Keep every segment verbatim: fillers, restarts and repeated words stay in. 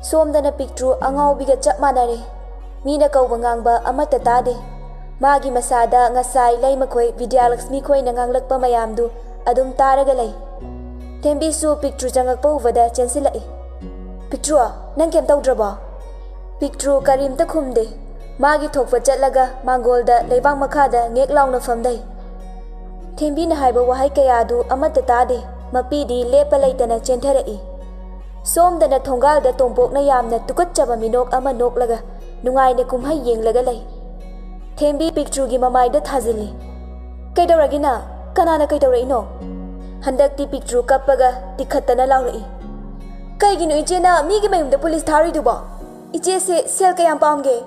ꯁꯣꯝꯗꯅ ꯄꯤꯛꯇ꯭ꯔꯨ ꯑꯉꯥꯎꯕꯤꯒ ꯆꯞ ꯃꯥꯟꯅꯔꯦ꯫ ꯃꯤꯅ ꯀꯧꯕ ꯉꯥꯡꯕ ꯑꯃꯠꯇ ꯇꯥꯗꯦ꯫ ꯃꯥꯒꯤ ꯃꯁꯥꯗ ꯉꯁꯥꯏ ꯂꯩꯃꯈꯣꯏ ꯕꯤꯗ꯭ꯌꯥꯂꯛꯁꯃꯤ ꯈꯣꯏꯅ ꯉꯥꯡꯂꯛꯄ ꯃꯌꯥꯝꯗꯨ ꯑꯗꯨꯝ ꯇꯥꯔꯒ ꯂꯩ꯫ ꯊꯦꯝꯕꯤꯁꯨ ꯄꯤꯛꯇ꯭ꯔꯨ ꯆꯪꯉꯛꯄ ꯎꯕꯗ ꯆꯦꯟꯁꯤꯜꯂꯛꯏ꯫ "ꯄꯤꯛꯇ꯭ꯔꯨ, ꯅꯪ ꯀꯩꯝ ꯇꯧꯗ꯭ꯔꯕꯣ?" ꯄꯤꯛꯇ꯭ꯔꯨ ꯀꯔꯤꯝꯇ ꯈꯨꯝꯗꯦ꯫ ꯃꯥꯒꯤ ꯊꯣꯛꯄ ꯆꯠꯂꯒ ꯃꯥꯡꯒꯣꯜꯗ ꯂꯩꯕꯥꯛ ꯃꯈꯥꯗ ꯉꯦꯛ ꯂꯥꯎꯅ ꯐꯝꯂꯩ꯫ ꯊꯦꯝꯕꯤꯅ ꯍꯥꯏꯕ ꯋꯥꯍꯩ ꯀꯌꯥꯗꯨ ꯑꯃꯠꯇ ꯇꯥꯗꯦ꯫ ꯃꯄꯤꯗꯤ ꯂꯦꯞꯄ ꯂꯩꯇꯅ ꯆꯦꯟꯊꯔꯛꯏ꯫ ꯁꯣꯝꯗꯅ ꯊꯣꯡꯒꯥꯜꯗ ꯇꯣꯝꯄꯣꯛꯅ ꯌꯥꯝꯅ ꯇꯨꯀꯠꯆꯕ ꯃꯤꯅꯣꯛ ꯑꯃ ꯅꯣꯛꯂꯒ ꯅꯨꯡꯉꯥꯏꯅ ꯀꯨꯝꯍꯩ ꯌꯦꯡꯂꯒ ꯂꯩ꯫ ꯊꯦꯝꯕꯤ ꯄꯤꯛꯇ꯭ꯔꯨꯒꯤ ꯃꯃꯥꯏꯗ ꯊꯥꯖꯤꯜꯂꯤ꯫ "ꯀꯩꯗꯧꯔꯒꯦ ꯅꯪ? ꯀꯅꯥꯅ ꯀꯩꯗꯧꯔꯛꯏꯅꯣ?" ꯍꯟꯗꯛꯇꯤ ꯄꯤꯛꯇ꯭ꯔꯨ ꯀꯞꯄꯒ ꯇꯤꯈꯠꯇꯅ ꯂꯥꯎꯔꯛꯏ꯫ "ꯀꯩꯒꯤꯅꯣ ꯏꯆꯦꯅ ꯃꯤꯒꯤ ꯃꯌꯨꯝꯗ ꯄꯨꯂꯤꯁ ꯊꯥꯔꯨꯏꯗꯨꯕꯣ? ꯏꯆꯦꯁꯦ ꯁꯦꯜ ꯀꯌꯥꯝ ꯄꯥꯝꯒꯦ?"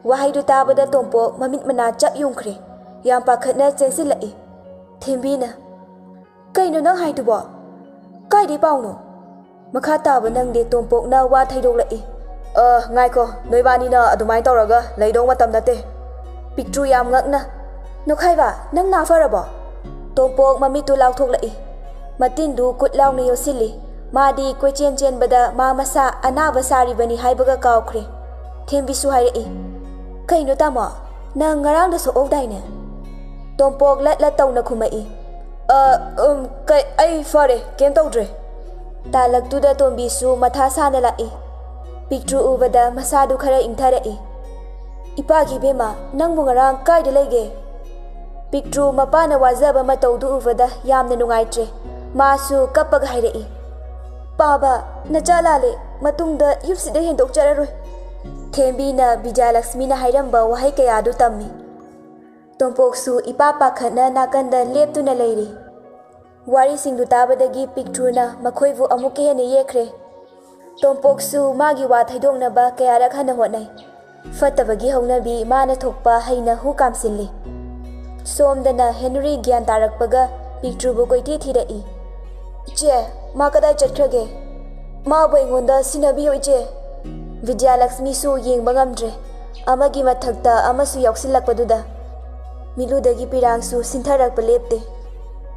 ꯋꯥꯍꯩꯗꯨ ꯇꯥꯕꯗ ꯇꯣꯝꯄꯣꯛ ꯃꯃꯤꯠ ꯃꯅꯥ ꯆꯞ ꯌꯨꯡꯈ꯭ꯔꯦ꯫ ꯌꯥꯝ ꯄꯥꯈꯠꯅ ꯆꯦꯟꯁꯤꯜꯂꯛꯏ꯫ ꯊꯦꯝꯕꯤꯅ, "ꯀꯩꯅꯣ ꯅꯪ ꯍꯥꯏꯗꯨꯕꯣ? ꯀꯥꯏꯗꯩ ꯄꯥꯎꯅꯣ?" ꯃꯈꯥ ꯇꯥꯕ ꯅꯪꯗꯦ ꯇꯣꯝꯄꯣꯛꯅ ꯋꯥ ꯊꯩꯗꯣꯛꯂꯛꯏ꯫ "ꯑ, ꯉꯥꯏꯈꯣ, ꯅꯣꯏꯕꯥꯅꯤꯅ ꯑꯗꯨꯃꯥꯏꯅ ꯇꯧꯔꯒ ꯂꯩꯗꯧ ꯃꯇꯝ ꯅꯠꯇꯦ꯫" ꯄꯤꯛꯇ꯭ꯔꯨ ꯌꯥꯝ ꯉꯛꯅ, "ꯅꯣꯈꯥꯏꯕ, ꯅꯪ ꯅꯥ ꯐꯔꯕꯣ?" ꯇꯣꯝꯄꯣꯛ ꯃꯃꯤꯠꯇꯨ ꯂꯥꯎꯊꯣꯛꯂꯛꯏ꯫ ꯃꯇꯤꯟꯗꯨ ꯀꯨꯠ ꯂꯥꯎꯅ ꯌꯣꯠꯁꯤꯜꯂꯤ꯫ ꯃꯥꯗꯤ ꯀꯣꯏꯆꯦꯟ ꯆꯦꯟꯕꯗ ꯃꯥ ꯃꯁꯥ ꯑꯅꯥꯕ ꯁꯥꯔꯤꯕꯅꯤ ꯍꯥꯏꯕꯒ ꯀꯥꯎꯈ꯭ꯔꯦ꯫ ꯊꯦꯝꯕꯤꯁꯨ ꯍꯥꯏꯔꯛꯏ꯫ "ꯀꯩꯅꯣ ꯇꯥꯃꯣ, ꯅꯪ ꯉꯔꯥꯡꯗ ꯁꯣꯛꯍꯧꯗꯥꯏꯅꯦ?" ꯇꯣꯝꯄꯣꯛ ꯂꯠ ꯂꯠ ꯇꯧꯅ ꯈꯨꯝꯃꯛꯏ꯫ "ꯑ, ꯎꯝ, ꯀꯩ, ꯑꯩ ꯐꯔꯦ, ꯀꯩꯝ ꯇꯧꯗ꯭ꯔꯦ꯫" ꯇꯥꯂꯛꯇꯨꯗ ꯇꯣꯝꯕꯤꯁꯨ ꯃꯊꯥ ꯁꯥꯅ ꯂꯥꯛꯏ꯫ ꯄꯤꯛꯇ꯭ꯔꯨ ꯎꯕꯗ ꯃꯁꯥꯗꯨ ꯈꯔ ꯏꯪꯊꯔꯛꯏ꯫ "ꯏꯄꯥꯒꯤ ꯏꯕꯦꯝꯃ, ꯅꯪꯕꯨ ꯉꯔꯥꯡ ꯀꯥꯏꯗ ꯂꯩꯒꯦ?" ꯄꯤꯛꯇ꯭ꯔꯨ ꯃꯄꯥꯅ ꯋꯥꯖꯕ ꯃꯇꯧꯗꯨ ꯎꯕꯗ ꯌꯥꯝꯅ ꯅꯨꯡꯉꯥꯏꯇ꯭ꯔꯦ꯫ ꯃꯥꯁꯨ ꯀꯞꯄꯒ ꯍꯥꯏꯔꯛꯏ꯫ "ꯄꯥꯕ, ꯅꯆꯥ ꯂꯥꯜꯂꯦ, ꯃꯇꯨꯡꯗ ꯌꯨꯝꯁꯤꯗ ꯍꯦꯟꯗꯣꯛꯆꯔꯔꯣꯏ꯫" ꯊꯦꯝꯕꯤꯅ ꯕꯤꯗ꯭ꯌꯥꯂꯛꯁꯃꯤꯅ ꯍꯥꯏꯔꯝꯕ ꯋꯥꯍꯩ ꯀꯌꯥꯗꯨ ꯇꯝꯃꯤ꯫ ꯇꯣꯝꯄꯣꯛꯁꯨ ꯏꯄꯥ ꯄꯥꯈꯠꯅ ꯅꯥꯀꯟꯗ ꯂꯦꯞꯇꯨꯅ ꯂꯩꯔꯤ꯫ ꯋꯥꯔꯤꯁꯤꯡꯗꯨ ꯇꯥꯕꯗꯒꯤ ꯄꯤꯛꯇ꯭ꯔꯨꯅ ꯃꯈꯣꯏꯕꯨ ꯑꯃꯨꯛꯀ ꯍꯦꯟꯅ ꯌꯦꯛꯈ꯭ꯔꯦ꯫ ꯇꯣꯝꯄꯣꯛꯁꯨ ꯃꯥꯒꯤ ꯋꯥ ꯊꯩꯗꯣꯛꯅꯕ ꯀꯌꯥꯔꯛ ꯍꯟꯅ ꯍꯣꯠꯅꯩ꯫ ꯐꯠꯇꯕꯒꯤ ꯍꯧꯅꯕꯤ ꯃꯥꯅ ꯊꯣꯛꯄ ꯍꯩꯅ ꯍꯨ ꯀꯥꯝꯁꯤꯜꯂꯤ꯫ ꯁꯣꯝꯗꯅ ꯍꯦꯅꯔꯤ ꯒ꯭ꯌꯥꯟ ꯇꯥꯔꯛꯄꯒ ꯄꯤꯛꯇ꯭ꯔꯨꯕꯨ ꯀꯣꯏꯊꯤ ꯊꯤꯔꯛꯏ꯫ "ꯏꯆꯦ, ꯃꯥ ꯀꯗꯥꯏ ꯆꯠꯈ꯭ꯔꯒꯦ? ꯃꯥꯕꯨ ꯑꯩꯉꯣꯟꯗ ꯁꯤꯟꯅꯕꯤꯌꯨ, ꯏꯆꯦ꯫" ꯕꯤꯗ꯭ꯌꯥꯂꯛꯁꯃꯤꯁꯨ ꯌꯦꯡꯕ ꯉꯝꯗ꯭ꯔꯦ꯫ ꯑꯃꯒꯤ ꯃꯊꯛꯇ ꯑꯃꯁꯨ ꯌꯥꯎꯁꯤꯜꯂꯛꯄꯗꯨꯗ ꯃꯤꯠꯂꯨꯗꯒꯤ ꯄꯤꯔꯥꯡꯁꯨ ꯁꯤꯟꯊꯔꯛꯄ ꯂꯦꯞꯇꯦ꯫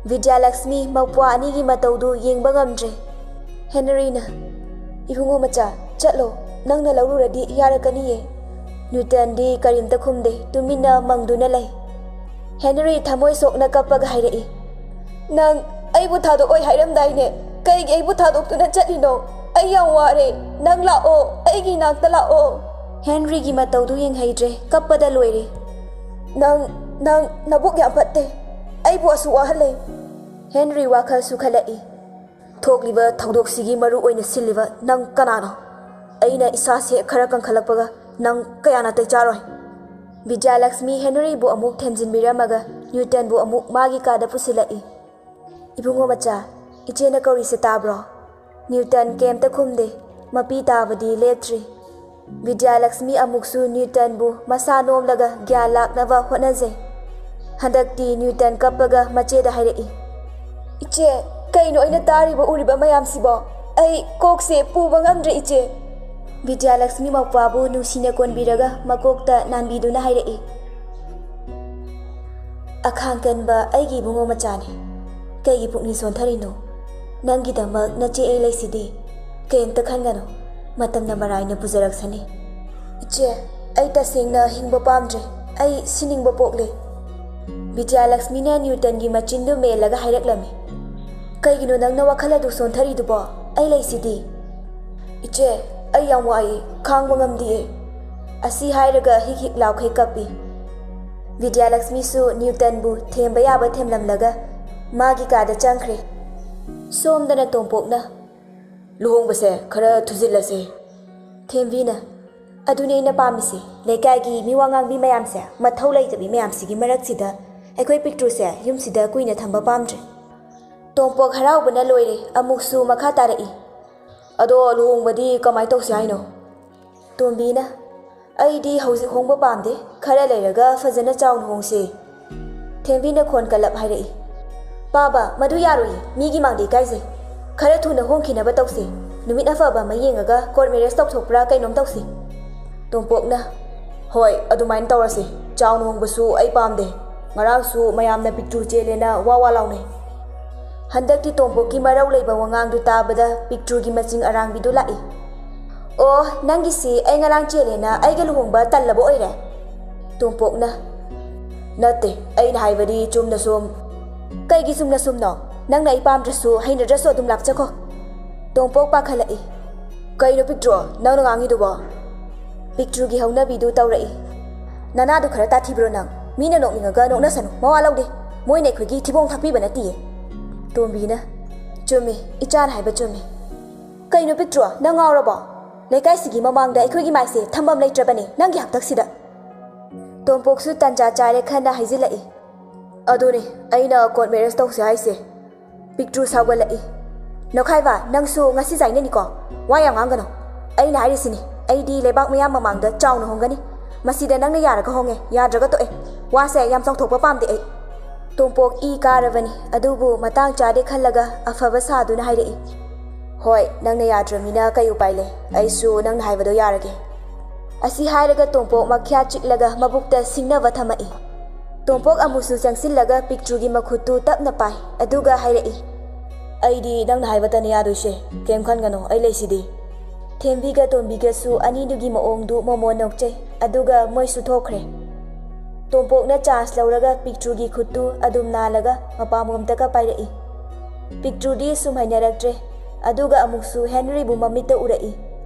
ꯕꯤꯗ꯭ꯌꯥꯂꯛꯁꯃꯤ ꯃꯄ꯭ꯋꯥ ꯑꯅꯤꯒꯤ ꯃꯇꯧꯗꯨ ꯌꯦꯡꯕ ꯉꯝꯗ꯭ꯔꯦ꯫ ꯍꯦꯅꯔꯤꯅ, "ꯏꯕꯨꯡꯉꯣ ꯃꯆꯥ, "ꯆꯠꯂꯣ, ꯅꯪꯅ ꯂꯧꯔꯨꯔꯗꯤ ꯌꯥꯔꯛꯀꯅꯤꯌꯦ꯫" ꯅ꯭ꯌꯨꯇꯟꯗꯤ ꯀꯔꯤꯝꯇ ꯈꯨꯝꯗꯦ, ꯇꯨꯃꯤꯟꯅ ꯃꯪꯗꯨꯅ ꯂꯩ꯫ ꯍꯦꯅꯔꯤ ꯊꯃꯣꯏ ꯁꯣꯛꯅ ꯀꯞꯄꯒ ꯍꯥꯏꯔꯛꯏ, "ꯅꯪ ꯑꯩꯕꯨ ꯊꯥꯗꯣꯛꯑꯣꯏ ꯍꯥꯏꯔꯝꯗꯥꯏꯅꯦ? ꯀꯩꯒꯤ ꯑꯩꯕꯨ ꯊꯥꯗꯣꯛꯇꯨꯅ ꯆꯠꯂꯤꯅꯣ? ꯑꯩ ꯌꯥꯝ ꯋꯥꯔꯦ꯫ ꯅꯪ ꯂꯥꯛꯑꯣ, ꯑꯩꯒꯤ ꯏꯅꯥꯛꯇ ꯂꯥꯛꯑꯣ꯫" ꯍꯦꯅꯔꯤꯒꯤ ꯃꯇꯧꯗꯨ ꯌꯦꯡꯍꯩꯗ꯭ꯔꯦ, ꯀꯞꯄꯗ ꯂꯣꯏꯔꯦ꯫ "ꯅꯪ, ꯅꯪ ꯅꯕꯨꯛ ꯌꯥꯝ ꯐꯠꯇꯦ꯫ ꯑꯩꯕꯨ ꯑꯁꯨꯛ ꯋꯥꯍꯜꯂꯦ꯫" ꯍꯦꯅꯔꯤ ꯋꯥꯈꯜ ꯁꯨꯈꯠꯂꯛꯏ꯫ "ꯊꯣꯛꯂꯤꯕ ꯊꯧꯗꯣꯛꯁꯤꯒꯤ ꯃꯔꯨ ꯑꯣꯏꯅ ꯁꯤꯜꯂꯤꯕ ꯅꯪ ꯀꯅꯥꯅꯣ? ꯑꯩꯅ ꯏꯁꯥꯁꯦ ꯈꯔ ꯀꯟꯈꯠꯂꯛꯄꯒ ꯅꯪ ꯀꯌꯥ ꯅꯥꯇꯩ ꯆꯥꯔꯣꯏ꯫" ꯕꯤꯗ꯭ꯌꯥꯂꯛꯁꯃꯤ ꯍꯦꯅꯔꯤꯕꯨ ꯑꯃꯨꯛ ꯊꯦꯝꯖꯤꯟꯕꯤꯔꯝꯃꯒ ꯅ꯭ꯌꯨꯇꯟꯕꯨ ꯑꯃꯨꯛ ꯃꯥꯒꯤ ꯀꯥꯗ ꯄꯨꯁꯤꯜꯂꯛꯏ꯫ "ꯏꯕꯨꯡꯉꯣ ꯃꯆꯥ, ꯏꯆꯦꯅ ꯀꯧꯔꯤꯁꯦ ꯇꯥꯕ꯭ꯔꯣ?" ꯅ꯭ꯌꯨꯇꯟ ꯀꯩꯝꯇ ꯈꯨꯝꯗꯦ꯫ ꯃꯄꯤ ꯇꯥꯕꯗꯤ ꯂꯦꯞꯇ꯭ꯔꯤ꯫ ꯕꯤꯗ꯭ꯌꯥꯂꯛꯁꯃꯤ ꯑꯃꯨꯛꯁꯨ ꯅ꯭ꯌꯨꯇꯟꯕꯨ ꯃꯁꯥ ꯅꯣꯝꯂꯒ ꯒ꯭ꯌꯥꯟ ꯂꯥꯛꯅꯕ ꯍꯣꯠꯅꯖꯩ꯫ ꯍꯟꯗꯛꯇꯤ ꯅ꯭ꯌꯨꯇꯟ ꯀꯞꯄꯒ ꯃꯆꯦꯗ ꯍꯥꯏꯔꯛꯏ, "ꯏꯆꯦ, ꯀꯩꯅꯣ ꯑꯩꯅ ꯇꯥꯔꯤꯕ ꯎꯔꯤꯕ ꯃꯌꯥꯝꯁꯤꯕꯣ? ꯑꯩ ꯀꯣꯛꯁꯦ ꯄꯨꯕ ꯉꯝꯗ꯭ꯔꯦ, ꯏꯆꯦ꯫" ꯕꯤꯗ꯭ꯌꯥꯂꯛꯁꯃꯤ ꯃꯧꯄ꯭ꯋꯥꯕꯨ ꯅꯨꯡꯁꯤꯅ ꯀꯣꯟꯕꯤꯔꯒ ꯃꯀꯣꯛꯇ ꯅꯥꯟꯕꯤꯗꯨꯅ ꯍꯥꯏꯔꯛꯏ, "ꯑꯈꯥꯡ ꯀꯟꯕ ꯑꯩꯒꯤ ꯏꯕꯨꯡꯉꯣ ꯃꯆꯥꯅꯤ꯫ ꯀꯩꯒꯤ ꯄꯨꯛꯅꯤꯡ ꯁꯣꯟꯊꯔꯤꯅꯣ? ꯅꯪꯒꯤꯗꯃꯛ ꯅꯆꯦ ꯑꯩ ꯂꯩꯁꯤꯗꯤ꯫ ꯀꯩꯝꯇ ꯈꯟꯒꯅꯨ, ꯃꯇꯝꯅ ꯃꯔꯥꯏꯅ ꯄꯨꯖꯔꯛꯁꯅꯤ꯫" "ꯏꯆꯦ, ꯑꯩ ꯇꯁꯦꯡꯅ ꯍꯤꯡꯕ ꯄꯥꯝꯗ꯭ꯔꯦ꯫ ꯑꯩ ꯁꯤꯅꯤꯡꯕ ꯄꯣꯛꯂꯦ꯫" ꯕꯤꯗ꯭ꯌꯥꯂꯛꯁꯃꯤꯅ ꯅ꯭ꯌꯨꯇꯟꯒꯤ ꯃꯆꯤꯟꯗꯨ ꯃꯦꯜꯂꯒ ꯍꯥꯏꯔꯛꯂꯝꯃꯤ, "ꯀꯩꯒꯤꯅꯣ ꯅꯪꯅ ꯋꯥꯈꯜ ꯑꯗꯨ ꯁꯣꯟꯊꯔꯤꯗꯨꯕꯣ? ꯑꯩ ꯂꯩꯁꯤꯗꯤ꯫" "ꯏꯆꯦ, ꯑꯩ ꯌꯥꯝ ꯋꯥꯏ, ꯈꯥꯡꯕ ꯉꯝꯗꯤꯌꯦ꯫" ꯑꯁꯤ ꯍꯥꯏꯔꯒ ꯍꯤꯛ ꯍꯤꯛ ꯂꯥꯎꯈꯩ ꯀꯞꯄꯤ꯫ ꯕꯤꯗ꯭ꯌꯥꯂꯛꯁꯃꯤꯁꯨ ꯅ꯭ꯌꯨꯇꯟꯕꯨ ꯊꯦꯝꯕ ꯌꯥꯕ ꯊꯦꯝꯂꯝꯂꯒ ꯃꯥꯒꯤ ꯀꯥꯗ ꯆꯪꯈ꯭ꯔꯦ꯫ ꯁꯣꯝꯗꯅ ꯇꯣꯝꯄꯣꯛꯅ, "ꯂꯨꯍꯣꯡꯕꯁꯦ ꯈꯔ ꯊꯨꯖꯤꯜꯂꯁꯦ꯫" ꯊꯦꯝꯕꯤꯅ, "ꯑꯗꯨꯅꯦ ꯑꯩꯅ ꯄꯥꯝꯃꯤꯁꯦ꯫ ꯂꯩꯀꯥꯏꯒꯤ ꯃꯤ ꯋꯥ ꯉꯥꯡꯕꯤ ꯃꯌꯥꯝꯁꯦ, ꯃꯊꯧ ꯂꯩꯇꯕꯤ ꯃꯌꯥꯝꯁꯤꯒꯤ ꯃꯔꯛꯁꯤꯗ ꯑꯩꯈꯣꯏ ꯄꯤꯛꯇ꯭ꯔꯨꯁꯦ ꯌꯨꯝꯁꯤꯗ ꯀꯨꯏꯅ ꯊꯝꯕ ꯄꯥꯝꯗ꯭ꯔꯦ꯫" ꯇꯣꯝꯄꯣꯛ ꯍꯔꯥꯎꯕꯅ ꯂꯣꯏꯔꯦ꯫ ꯑꯃꯨꯛꯁꯨ ꯃꯈꯥ ꯇꯥꯔꯛꯏ, "ꯑꯗꯣ ꯂꯨꯍꯣꯡꯕꯗꯤ ꯀꯃꯥꯏ ꯇꯧꯁꯤ ꯍꯥꯏꯅꯣ?" ꯇꯣꯝꯕꯤꯅ, "ꯑꯩꯗꯤ ꯍꯧꯖꯤꯛ ꯍꯣꯡꯕ ꯄꯥꯝꯗꯦ, ꯈꯔ ꯂꯩꯔꯒ ꯐꯖꯅ ꯆꯥꯎꯅ ꯍꯣꯡꯁꯦ꯫" ꯊꯦꯝꯕꯤꯅ ꯈꯣꯟ ꯀꯜꯂꯞ ꯍꯥꯏꯔꯛꯏ, "ꯄꯥꯕ, ꯃꯗꯨ ꯌꯥꯔꯣꯏꯌꯦ, ꯃꯤꯒꯤ ꯃꯥꯡꯗ ꯏꯀꯥꯏꯖꯩ꯫ ꯈꯔ ꯊꯨꯅ ꯍꯣꯡꯈꯤꯅꯕ ꯇꯧꯁꯦ꯫ ꯅꯨꯃꯤꯠ ꯑꯐꯕ ꯑꯃ ꯌꯦꯡꯉꯒ ꯀꯣꯔꯠ ꯃꯦꯔꯦꯖ ꯇꯧꯊꯣꯛꯄ꯭ꯔꯥ ꯀꯩꯅꯣꯝ ꯇꯧꯁꯦ꯫" ꯇꯣꯝꯄꯣꯛꯅ, "ꯍꯣꯏ, ꯑꯗꯨꯃꯥꯏꯅ ꯇꯧꯔꯁꯦ꯫ ꯆꯥꯎꯅ ꯍꯣꯡꯕꯁꯨ ꯑꯩ ꯄꯥꯝꯗꯦ꯫ ꯉꯔꯥꯡꯁꯨ ꯃꯌꯥꯝꯅ ꯄꯤꯛꯇ꯭ꯔꯨ ꯆꯦꯜꯂꯦꯅ ꯋꯥ ꯋꯥ ꯂꯥꯎꯅꯩ꯫" ꯍꯟꯗꯛꯇꯤ ꯇꯣꯝꯄꯣꯛꯀꯤ ꯃꯔꯧ ꯂꯩꯕ ꯋꯥꯉꯥꯡꯗꯨ ꯇꯥꯕꯗ ꯄꯤꯛꯇ꯭ꯔꯨꯒꯤ ꯃꯆꯤꯡ ꯑꯔꯥꯡꯕꯤꯗꯨ ꯂꯥꯛꯏ꯫ "ꯑꯣ, ꯅꯪꯒꯤꯁꯤ ꯑꯩ ꯉꯔꯥꯡ ꯆꯦꯜꯂꯦꯅ ꯑꯩꯒ ꯂꯨꯍꯣꯡꯕ ꯇꯜꯂꯕ ꯑꯣꯏꯔꯦ?" ꯇꯣꯝꯄꯣꯛꯅ, "ꯅꯠꯇꯦ, ꯑꯩꯅ ꯍꯥꯏꯕꯗꯤ ꯆꯨꯝꯅ ꯁꯨꯝ꯫" "ꯀꯩꯒꯤ ꯆꯨꯝꯅ ꯁꯨꯝꯅꯣ? ꯅꯪꯅ ꯑꯩ ꯄꯥꯝꯗ꯭ꯔꯁꯨ ꯍꯩꯅꯗ꯭ꯔꯁꯨ ꯑꯗꯨꯝ ꯂꯥꯛꯆꯈꯣ꯫" ꯇꯣꯝꯄꯣꯛ ꯄꯥꯈꯠꯂꯛꯏ꯫ "ꯀꯩꯅꯣ ꯄꯤꯛꯇ꯭ꯔꯨ, ꯅꯪꯅ ꯉꯥꯡꯉꯤꯗꯨꯕꯣ?" ꯄꯤꯛꯇ꯭ꯔꯨꯒꯤ ꯍꯧꯅꯕꯤꯗꯨ ꯇꯧꯔꯛꯏ꯫ "ꯅꯅꯥꯗꯨ ꯈꯔ ꯇꯥꯊꯤꯕ꯭ꯔꯣ ꯅꯪ? ꯃꯤꯅ ꯅꯣꯛꯅꯤꯡꯉꯒ ꯅꯣꯛꯅꯁꯅꯨ, ꯃꯋꯥ ꯂꯧꯗꯦ꯫ ꯃꯣꯏꯅ ꯑꯩꯈꯣꯏꯒꯤ ꯊꯤꯕꯣꯡ ꯊꯥꯛꯄꯤꯕ ꯅꯠꯇꯤꯌꯦ꯫" ꯇꯣꯝꯕꯤꯅ, "ꯆꯨꯝꯃꯤ, ꯏꯆꯥꯅ ꯍꯥꯏꯕ ꯆꯨꯝꯃꯤ꯫" "ꯀꯩꯅꯣ ꯄꯤꯛꯇ꯭ꯔꯨ, ꯅꯪ ꯉꯥꯎꯔꯕꯣ? ꯂꯩꯀꯥꯏꯁꯤꯒꯤ ꯃꯃꯥꯡꯗ ꯑꯩꯈꯣꯏꯒꯤ ꯃꯥꯏꯁꯦ ꯊꯝꯐꯝ ꯂꯩꯇ꯭ꯔꯕꯅꯦ ꯅꯪꯒꯤ ꯍꯥꯛꯇꯛꯁꯤꯗ꯫" ꯇꯣꯝꯄꯣꯛꯁꯨ ꯇꯟꯖꯥ ꯆꯥꯔꯦ ꯈꯟꯅ ꯍꯥꯏꯖꯤꯜꯂꯛꯏ꯫ "ꯑꯗꯨꯅꯤ ꯑꯩꯅ court marriage ꯇꯧꯁꯦ ꯍꯥꯏꯁꯦ꯫" ꯄꯤꯛꯇ꯭ꯔꯨ ꯁꯥꯎꯒꯠꯂꯛꯏ꯫ "ꯅꯣꯈꯥꯏꯕ, ꯅꯪꯁꯨ ꯉꯁꯤ ꯆꯥꯏꯅꯅꯤꯀꯣ? ꯋꯥ ꯌꯥꯝ ꯉꯥꯡꯒꯅꯨ꯫ ꯑꯩꯅ ꯍꯥꯏꯔꯤꯁꯤꯅꯤ, ꯑꯩꯗꯤ ꯂꯩꯕꯥꯛ ꯃꯌꯥꯝ ꯃꯃꯥꯡꯗ ꯆꯥꯎꯅ ꯍꯣꯡꯒꯅꯤ꯫ ꯃꯁꯤꯗ ꯅꯪꯅ ꯌꯥꯔꯒ ꯍꯣꯡꯉꯦ, ꯌꯥꯗ꯭ꯔꯒ ꯇꯣꯛꯑꯦ꯫ ꯋꯥꯁꯦ ꯌꯥꯝ ꯆꯥꯎꯊꯣꯛꯄ ꯄꯥꯝꯗꯦ ꯑꯩ꯫" ꯇꯣꯝꯄꯣꯛ ꯏ ꯀꯥꯔꯕꯅꯤ, ꯑꯗꯨꯕꯨ ꯃꯇꯥꯡ ꯆꯥꯗꯦ ꯈꯜꯂꯒ ꯑꯐꯕ ꯁꯥꯗꯨꯅ ꯍꯥꯏꯔꯛꯏ꯫ "ꯍꯣꯏ, ꯅꯪꯅ ꯌꯥꯗ꯭ꯔꯃꯤꯅ ꯀꯩ ꯎꯄꯥꯏ ꯂꯩ? ꯑꯩꯁꯨ ꯅꯪꯅ ꯍꯥꯏꯕꯗꯣ ꯌꯥꯔꯒꯦ꯫" ꯑꯁꯤ ꯍꯥꯏꯔꯒ ꯇꯣꯝꯄꯣꯛ ꯃꯈ꯭ꯌꯥ ꯆꯤꯛꯂꯒ ꯃꯕꯨꯛꯇ ꯁꯤꯡꯅꯕ ꯊꯝꯃꯛꯏ꯫ ꯇꯣꯝꯄꯣꯛ ꯑꯃꯨꯛꯁꯨ ꯆꯪꯁꯤꯜꯂꯒ ꯄꯤꯛꯇ꯭ꯔꯨꯒꯤ ꯃꯈꯨꯠꯇꯨ ꯇꯞꯅ ꯄꯥꯏ, ꯑꯗꯨꯒ ꯍꯥꯏꯔꯛꯏ, "ꯑꯩꯗꯤ ꯅꯪꯅ ꯍꯥꯏꯕꯇꯅꯤ ꯌꯥꯗꯣꯏꯁꯦ꯫ ꯀꯩꯝ ꯈꯟꯒꯅꯨ, ꯑꯩ ꯂꯩꯁꯤꯗꯤ꯫" ꯊꯦꯝꯕꯤꯒ ꯇꯣꯝꯕꯤꯒꯁꯨ ꯑꯅꯤꯗꯨꯒꯤ ꯃꯑꯣꯡꯗꯨ ꯃꯣꯃꯣꯟ ꯅꯣꯛꯆꯩ, ꯑꯗꯨꯒ ꯃꯣꯏꯁꯨ ꯊꯣꯛꯈ꯭ꯔꯦ꯫ ꯇꯣꯝꯄꯣꯛꯅ chance ꯂꯧꯔꯒ ꯄꯤꯛꯇ꯭ꯔꯨꯒꯤ ꯈꯨꯠꯇꯨ ꯑꯗꯨꯝ ꯅꯥꯜꯂꯒ ꯃꯄꯥꯝꯂꯣꯝꯗꯒ ꯄꯥꯏꯔꯛꯏ꯫ ꯄꯤꯛꯇ꯭ꯔꯨꯗꯤ ꯁꯨꯝ ꯍꯩꯅꯔꯛꯇ꯭ꯔꯦ, ꯑꯗꯨꯒ ꯑꯃꯨꯛꯁꯨ ꯍꯦꯟꯔꯤꯕꯨ ꯃꯃꯤꯠꯇ ꯎꯔꯛꯏ꯫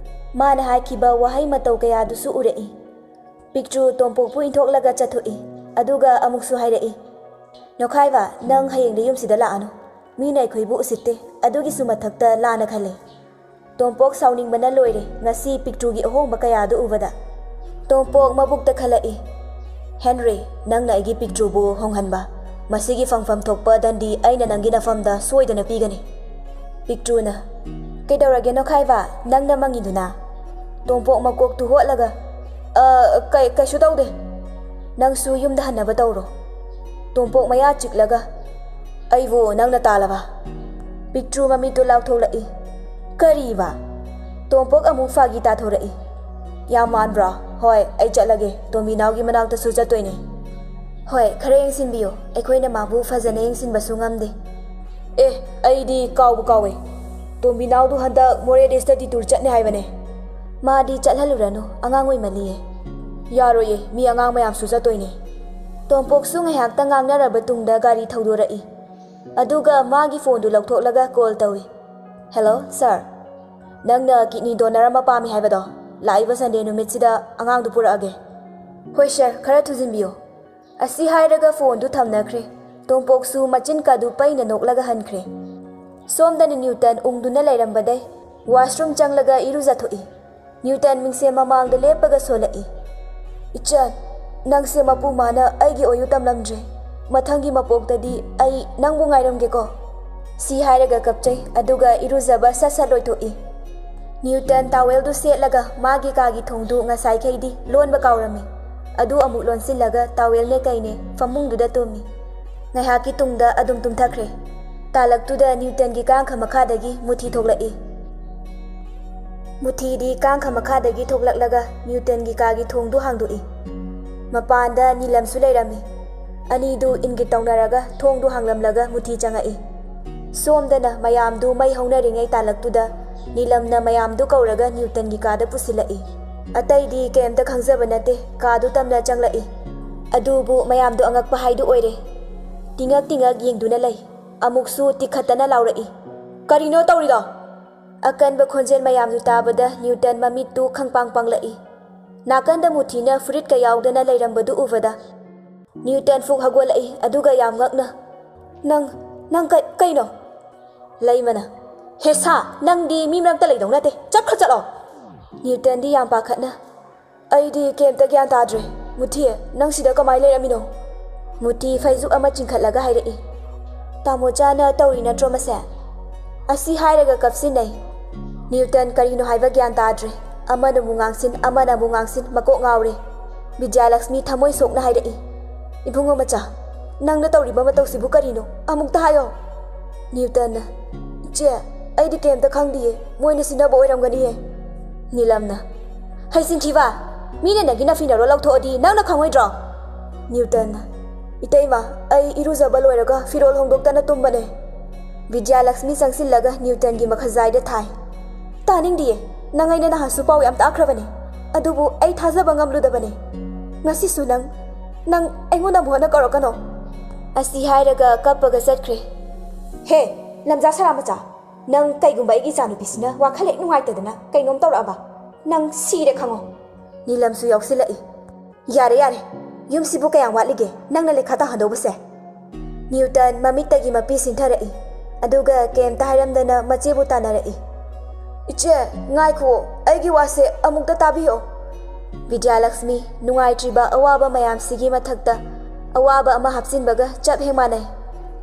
ꯃꯥꯅ ꯍꯥꯏꯈꯤꯕ ꯋꯥꯍꯩ ꯃꯇꯧ ꯀꯌꯥꯗꯨꯁꯨ ꯎꯔꯛꯏ꯫ ꯄꯤꯛꯇ꯭ꯔꯨ ꯇꯣꯝꯄꯣꯛꯄꯨ ꯏꯟꯊꯣꯛꯂꯒ ꯆꯠꯊꯣꯛꯏ, ꯑꯗꯨꯒ ꯑꯃꯨꯛꯁꯨ ꯍꯥꯏꯔꯛꯏ, "ꯅꯣꯈꯥꯏꯕ, ꯅꯪ ꯍꯌꯦꯡꯗꯤ ꯌꯨꯝꯁꯤꯗ ꯂꯥꯛꯑꯅꯨ꯫ ꯃꯤꯅ ꯑꯩꯈꯣꯏꯕꯨ ꯎꯁꯤꯠꯇꯦ, ꯑꯗꯨꯒꯤꯁꯨ ꯃꯊꯛꯇ ꯂꯥꯟꯅ ꯈꯜꯂꯦ꯫" ꯇꯣꯝꯄꯣꯛ ꯁꯥꯎꯅꯤꯡꯕꯅ ꯂꯣꯏꯔꯦ ꯉꯁꯤ ꯄꯤꯛꯇ꯭ꯔꯨꯒꯤ ꯑꯍꯣꯡꯕ ꯀꯌꯥꯗꯨ ꯎꯕꯗ꯫ ꯇꯣꯝꯄꯣꯛ ꯃꯕꯨꯛꯇ ꯈꯜꯂꯛꯏ, "ꯍꯦꯟꯔꯤ, ꯅꯪꯅ ꯑꯩꯒꯤ ꯄꯤꯛꯇ꯭ꯔꯨꯕꯨ ꯍꯣꯡꯍꯟꯕ, ꯃꯁꯤꯒꯤ ꯐꯪꯐꯝ ꯊꯣꯛꯄ ꯗꯟꯗꯤ ꯑꯩꯅ ꯅꯪꯒꯤ ꯅꯐꯝꯗ ꯁꯣꯏꯗꯅ ꯄꯤꯒꯅꯤ꯫" ꯄꯤꯛꯇ꯭ꯔꯨꯅ, "ꯀꯩꯗꯧꯔꯒꯦ ꯅꯣꯈꯥꯏꯕ, ꯅꯪꯅ ꯃꯪꯉꯤꯗꯨꯅ?" ꯇꯣꯝꯄꯣꯛ ꯃꯀꯣꯛꯇꯨ ꯍꯣꯠꯂꯒ, "ꯑ, ꯀꯩ-, ꯀꯩꯁꯨ ꯇꯧꯗꯦ꯫ ꯅꯪꯁꯨ ꯌꯨꯝꯗ ꯍꯟꯅꯕ ꯇꯧꯔꯣ꯫" ꯇꯣꯝꯄꯣꯛ ꯃꯌꯥ ꯆꯤꯛꯂꯒ, "ꯑꯩꯕꯨ ꯅꯪꯅ ꯇꯥꯜꯂꯕ?" ꯄꯤꯛꯇ꯭ꯔꯨ ꯃꯃꯤꯠꯇꯨ ꯂꯥꯎꯊꯣꯛꯂꯛꯏ꯫ "ꯀꯔꯤꯕ?" ꯇꯣꯝꯄꯣꯛ ꯑꯃꯨꯛ ꯐꯥꯒꯤ ꯇꯥꯊꯣꯔꯛꯏ꯫ "ꯌꯥꯝ ꯃꯥꯟꯕ꯭ꯔꯣ? ꯍꯣꯏ, ꯑꯩ ꯆꯠꯂꯒꯦ, ꯇꯣꯝꯕꯤꯅꯥꯎꯒꯤ ꯃꯅꯥꯛꯇꯁꯨ ꯆꯠꯇꯣꯏꯅꯦ꯫" "ꯍꯣꯏ, ꯈꯔ ꯌꯦꯡꯁꯤꯟꯕꯤꯌꯨ, ꯑꯩꯈꯣꯏꯅ ꯃꯥꯕꯨ ꯐꯖꯅ ꯌꯦꯡꯁꯤꯟꯕꯁꯨ ꯉꯝꯗꯦ꯫" "ꯑꯦ, ꯑꯩꯗꯤ ꯀꯥꯎꯕꯨ ꯀꯥꯎꯋꯦ, ꯇꯣꯝꯕꯤꯅꯥꯎꯗꯨ ꯍꯟꯗꯛ ꯃꯣꯔꯦꯗ study tour ꯆꯠꯅꯤ ꯍꯥꯏꯕꯅꯦ꯫" "ꯃꯥꯗꯤ ꯆꯠꯍꯜꯂꯨꯔꯅꯨ, ꯑꯉꯥꯡ ꯑꯣꯏꯃꯜꯂꯤꯌꯦ꯫" "ꯌꯥꯔꯣꯏꯌꯦ, ꯃꯤ ꯑꯉꯥꯡ ꯃꯌꯥꯝꯁꯨ ꯆꯠꯇꯣꯏꯅꯦ꯫" ꯇꯣꯝꯄꯣꯛꯁꯨ ꯉꯥꯏꯍꯥꯛꯇ ꯉꯥꯡꯅꯔꯕ ꯇꯨꯡꯗ ꯒꯥꯔꯤ ꯊꯧꯗꯣꯔꯛꯏ꯫ ꯑꯗꯨꯒ ꯃꯥꯒꯤ ꯐꯣꯟꯗꯨ ꯂꯧꯊꯣꯛꯂꯒ ꯀꯣꯜ ꯇꯧꯏ꯫ "ꯍꯦꯜꯂꯣ, ꯁꯥꯔ꯫ ꯅꯪꯅ ꯀꯤꯗꯅꯤ ꯗꯣꯅꯔ ꯑꯃ ꯄꯥꯝꯃꯤ ꯍꯥꯏꯕꯗꯣ, ꯂꯥꯛꯏꯕ ꯁꯟꯗꯦ ꯅꯨꯃꯤꯠꯁꯤꯗ ꯑꯉꯥꯡꯗꯨ ꯄꯨꯔꯛꯑꯒꯦ꯫" "ꯍꯣꯏ ꯁꯥꯔ, ꯈꯔ ꯊꯨꯖꯤꯟꯕꯤꯌꯨ꯫" ꯑꯁꯤ ꯍꯥꯏꯔꯒ ꯐꯣꯟꯗꯨ ꯊꯝꯅꯈ꯭ꯔꯦ꯫ ꯇꯣꯝꯄꯣꯛꯁꯨ ꯃꯆꯤꯟ ꯀꯥꯗꯨ ꯄꯩꯅ ꯅꯣꯛꯂꯒ ꯍꯟꯈ꯭ꯔꯦ꯫ ꯁꯣꯝꯗꯅ ꯅ꯭ꯌꯨꯇꯟ ꯎꯪꯗꯨꯅ ꯂꯩꯔꯝꯕꯗꯩ ꯋꯥꯁꯔꯨꯝ ꯆꯪꯂꯒ ꯏꯔꯨꯖꯊꯣꯛꯏ꯫ ꯅ꯭ꯌꯨꯇꯟ ꯃꯤꯡꯁꯦꯜ ꯃꯃꯥꯡꯗ ꯂꯦꯞꯄꯒ ꯁꯣꯜꯂꯛꯏ꯫ "ꯏꯆꯟ, ꯅꯪꯁꯦ ꯃꯄꯨ ꯃꯥꯅ ꯑꯩꯒꯤ ꯑꯣꯏꯌꯨ ꯇꯝꯂꯝꯗ꯭ꯔꯦ꯫ ꯃꯊꯪꯒꯤ ꯃꯄꯣꯛꯇꯗꯤ ꯑꯩ ꯅꯪꯕꯨ ꯉꯥꯏꯔꯝꯒꯦꯀꯣ꯫" ꯁꯤ ꯍꯥꯏꯔꯒ ꯀꯞꯆꯩ, ꯑꯗꯨꯒ ꯏꯔꯨꯖꯕ ꯁꯠ ꯁꯠ ꯂꯣꯏꯊꯣꯛꯏ꯫ ꯅ꯭ꯌꯨꯇꯟ ꯇꯥꯋꯦꯜꯗꯨ ꯁꯦꯠꯂꯒ ꯃꯥꯒꯤ ꯀꯥꯒꯤ ꯊꯣꯡꯗꯨ ꯉꯁꯥꯏꯈꯩꯗꯤ ꯂꯣꯟꯕ ꯀꯥꯎꯔꯝꯃꯤ꯫ ꯑꯗꯨ ꯑꯃꯨꯛ ꯂꯣꯟꯁꯤꯜꯂꯒ ꯇꯥꯋꯦꯜꯅꯦ ꯀꯩꯅꯦ ꯐꯃꯨꯡꯗꯨꯗ ꯇꯨꯝꯃꯤ꯫ ꯉꯥꯏꯍꯥꯛꯀꯤ ꯇꯨꯡꯗ ꯑꯗꯨꯝ ꯇꯨꯝꯊꯈ꯭ꯔꯦ꯫ ꯇꯥꯂꯛꯇꯨꯗ ꯅ꯭ꯌꯨꯇꯟꯒꯤ ꯀꯥꯡꯈ ꯃꯈꯥꯗꯒꯤ ꯃꯨꯊꯤ ꯊꯣꯛꯂꯛꯏ꯫ ꯃꯨꯊꯤꯗꯤ ꯀꯥꯡꯈ ꯃꯈꯥꯗꯒꯤ ꯊꯣꯛꯂꯛꯂꯒ ꯅ꯭ꯌꯨꯇꯟꯒꯤ ꯀꯥꯒꯤ ꯊꯣꯡꯗꯨ ꯍꯥꯡꯗꯣꯛꯏ꯫ ꯃꯄꯥꯟꯗ ꯅꯤꯂꯝꯁꯨ ꯂꯩꯔꯝꯃꯤ꯫ ꯑꯅꯤꯗꯨ ꯏꯟꯒꯤꯠ ꯇꯧꯅꯔꯒ ꯊꯣꯡꯗꯨ ꯍꯥꯡꯂꯝꯂꯒ ꯃꯨꯊꯤ ꯆꯪꯉꯛꯏ꯫ ꯁꯣꯝꯗꯅ ꯃꯌꯥꯝꯗꯨ ꯃꯩ ꯍꯧꯅꯔꯤꯉꯩ ꯇꯥꯂꯛꯇꯨꯗ ꯅꯤꯂꯝꯅ ꯃꯌꯥꯝꯗꯨ ꯀꯧꯔꯒ ꯅ꯭ꯌꯨꯇꯟꯒꯤ ꯀꯥꯗ ꯄꯨꯁꯤꯜꯂꯛꯏ꯫ ꯑꯇꯩꯗꯤ ꯀꯩꯝꯇ ꯈꯪꯖꯕ ꯅꯠꯇꯦ, ꯀꯥꯗꯨ ꯇꯝꯅ ꯆꯪꯂꯛꯏ꯫ ꯑꯗꯨꯕꯨ ꯃꯌꯥꯝꯗꯨ ꯑꯉꯛꯄ ꯍꯥꯏꯗꯨ ꯑꯣꯏꯔꯦ꯫ ꯇꯤꯉꯛ ꯇꯤꯉꯛ ꯌꯦꯡꯗꯨꯅ ꯂꯩ꯫ ꯑꯃꯨꯛꯁꯨ ꯇꯤꯈꯠꯇꯅ ꯂꯥꯎꯔꯛꯏ, "ꯀꯔꯤꯅꯣ ꯇꯧꯔꯤꯗꯣ?" ꯑꯀꯟꯕ ꯈꯣꯟꯖꯦꯜ ꯃꯌꯥꯝꯗꯨ ꯇꯥꯕꯗ ꯅ꯭ꯌꯨꯇꯟ ꯃꯃꯤꯠꯇꯨ ꯈꯪꯄꯥꯡ ꯄꯥꯡꯂꯛꯏ꯫ ꯅꯥꯀꯟꯗ ꯃꯨꯊꯤꯅ ꯐꯨꯔꯤꯠꯀ ꯌꯥꯎꯗꯅ ꯂꯩꯔꯝꯕꯗꯨ ꯎꯕꯗ ꯅ꯭ꯌꯨꯇꯟ ꯐꯨꯛ ꯍꯧꯒꯠꯂꯛꯏ, ꯑꯗꯨꯒ ꯌꯥꯝ ꯉꯛꯅ, "ꯅꯪ, ꯅꯪ ꯀ-, ꯀꯩꯅꯣ?" ꯂꯩꯃꯅ, "ꯍꯦ ꯁꯥ, ꯅꯪꯗꯤ ꯃꯤ ꯃꯔꯛꯇ ꯂꯩꯗꯧ ꯅꯠꯇꯦ, ꯆꯠꯈ꯭ꯔꯣ ꯆꯠꯂꯣ!" ꯅ꯭ꯌꯨꯇꯟꯗꯤ ꯌꯥꯝ ꯄꯥꯈꯠꯅ, "ꯑꯩꯗꯤ ꯀꯩꯝꯇ ꯒ꯭ꯌꯥꯟ ꯇꯥꯗ꯭ꯔꯦ꯫ ꯃꯨꯊꯤ, ꯅꯪ ꯁꯤꯗ ꯀꯃꯥꯏ ꯂꯩꯔꯝꯃꯤꯅꯣ?" ꯃꯨꯊꯤ ꯐꯩꯖꯨꯞ ꯑꯃ ꯆꯤꯡꯈꯠꯂꯒ ꯍꯥꯏꯔꯛꯏ, "ꯇꯥꯃꯣꯆꯥꯅ ꯇꯧꯔꯤ ꯅꯠꯇ꯭ꯔꯣ ꯃꯁꯦ?" ꯑꯁꯤ ꯍꯥꯏꯔꯒ ꯀꯞꯁꯤꯟꯅꯩ꯫ ꯅ꯭ꯌꯨꯇꯟ ꯀꯔꯤꯅꯣ ꯍꯥꯏꯕ ꯒ꯭ꯌꯥꯟ ꯇꯥꯗ꯭ꯔꯦ꯫ ꯑꯃꯅ ꯑꯃꯨꯛ ꯉꯥꯡꯁꯤꯟ, ꯑꯃꯅ ꯑꯃꯨꯛ ꯉꯥꯡꯁꯤꯟ, ꯃꯀꯣꯛ ꯉꯥꯎꯔꯦ꯫ ꯕꯤꯗ꯭ꯌꯥꯂꯛꯁꯃꯤ ꯊꯃꯣꯏ ꯁꯣꯛꯅ ꯍꯥꯏꯔꯛꯏ, "ꯏꯕꯨꯡꯉꯣ ꯃꯆꯥ, ꯅꯪꯅ ꯇꯧꯔꯤꯕ ꯃꯇꯧꯁꯤꯕꯨ ꯀꯔꯤꯅꯣ? ꯑꯃꯨꯛꯇ ꯍꯥꯏꯌꯣ!" ꯅ꯭ꯌꯨꯇꯟꯅ, "ꯏꯆꯦ, ꯑꯩꯗꯤ ꯀꯩꯝꯇ ꯈꯪꯗꯤꯌꯦ, ꯃꯣꯏꯅ ꯁꯤꯟꯅꯕ ꯑꯣꯏꯔꯝꯒꯅꯤꯌꯦ꯫" ꯅꯤꯂꯝꯅ, "ꯍꯩꯁꯤꯡꯈꯤꯕ! ꯃꯤꯅ ꯅꯪꯒꯤ ꯅꯐꯤ ꯅꯔꯣꯜ ꯂꯧꯊꯣꯛꯑꯗꯤ ꯅꯪꯅ ꯈꯪꯉꯣꯏꯗ꯭ꯔꯣ?" ꯅ꯭ꯌꯨꯇꯟꯅ, "ꯏꯇꯩꯃ, ꯑꯩ ꯏꯔꯨꯖꯕ ꯂꯣꯏꯔꯒ ꯐꯤꯔꯣꯜ ꯍꯣꯡꯗꯣꯛꯇꯅ ꯇꯨꯝꯕꯅꯦ꯫" ꯕꯤꯗ꯭ꯌꯥꯂꯛꯁꯃꯤ ꯆꯪꯁꯤꯜꯂꯒ ꯅ꯭ꯌꯨꯇꯟꯒꯤ ꯃꯈꯖꯥꯏꯗ ꯊꯥꯏ꯫ "ꯇꯥꯅꯤꯡꯗꯤꯌꯦ, ꯅꯪ ꯑꯩꯅ ꯅꯍꯥꯟꯁꯨ ꯄꯥꯎ ꯌꯥꯝ ꯇꯥꯈ꯭ꯔꯕꯅꯦ, ꯑꯗꯨꯕꯨ ꯑꯩ ꯊꯥꯖꯕ ꯉꯝꯂꯨꯗꯕꯅꯦ꯫ ꯉꯁꯤꯁꯨ ꯅꯪ, ꯅꯪ ꯑꯩꯉꯣꯟꯗ ꯑꯃꯨꯛ ꯍꯟꯅ ꯀꯧꯔꯛꯀꯅꯣ꯫ ꯑꯁꯤ ꯍꯥꯏꯔꯒ ꯀꯞꯄꯒ ꯆꯠꯈ꯭ꯔꯦ꯫ ꯍꯦ, ꯂꯝꯖꯥ ꯁꯔꯥ ꯃꯆꯥ, ꯅꯪ ꯀꯩꯒꯨꯝꯕ ꯑꯩꯒꯤ ꯏꯆꯥꯅꯨꯄꯤꯁꯤꯅ ꯋꯥꯈꯜ ꯍꯦꯛ ꯅꯨꯡꯉꯥꯏꯇꯗꯅ ꯀꯩꯅꯣꯝ ꯇꯧꯔꯛꯑꯕ, ꯅꯪ ꯁꯤꯔꯦ ꯈꯪꯉꯣ꯫ ꯅꯤꯂꯝꯁꯨ ꯌꯥꯎꯁꯤꯜꯂꯛꯏ꯫ ꯌꯥꯔꯦ, ꯌꯥꯔꯦ, ꯌꯨꯝꯁꯤꯕꯨ ꯀꯌꯥꯝ ꯋꯥꯠꯂꯤꯒꯦ ꯅꯪꯅ ꯂꯩꯈꯥ ꯇꯥꯍꯟꯗꯧꯕꯁꯦ? ꯅ꯭ꯌꯨꯇꯟ ꯃꯃꯤꯠꯇꯒꯤ ꯃꯄꯤ ꯁꯤꯟꯊꯔꯛꯏ, ꯑꯗꯨꯒ ꯀꯩꯝꯇ ꯍꯥꯏꯔꯝꯗꯅ ꯃꯆꯦꯕꯨ ꯇꯥꯟꯅꯔꯛꯏ꯫ ꯏꯆꯦ, ꯉꯥꯏꯈꯨꯑꯣ, ꯑꯩꯒꯤ ꯋꯥꯁꯦ ꯑꯃꯨꯛꯇ ꯇꯥꯕꯤꯌꯣ꯫ ꯕꯤꯗ꯭ꯌꯥꯂꯛꯁꯃꯤ ꯅꯨꯡꯉꯥꯏꯇ꯭ꯔꯤꯕ ꯑꯋꯥꯕ ꯃꯌꯥꯝꯁꯤꯒꯤ ꯃꯊꯛꯇ ꯑꯋꯥꯕ ꯑꯃ ꯍꯥꯞꯆꯤꯟꯕꯒ ꯆꯞ ꯍꯦꯛ ꯃꯥꯟꯅꯩ꯫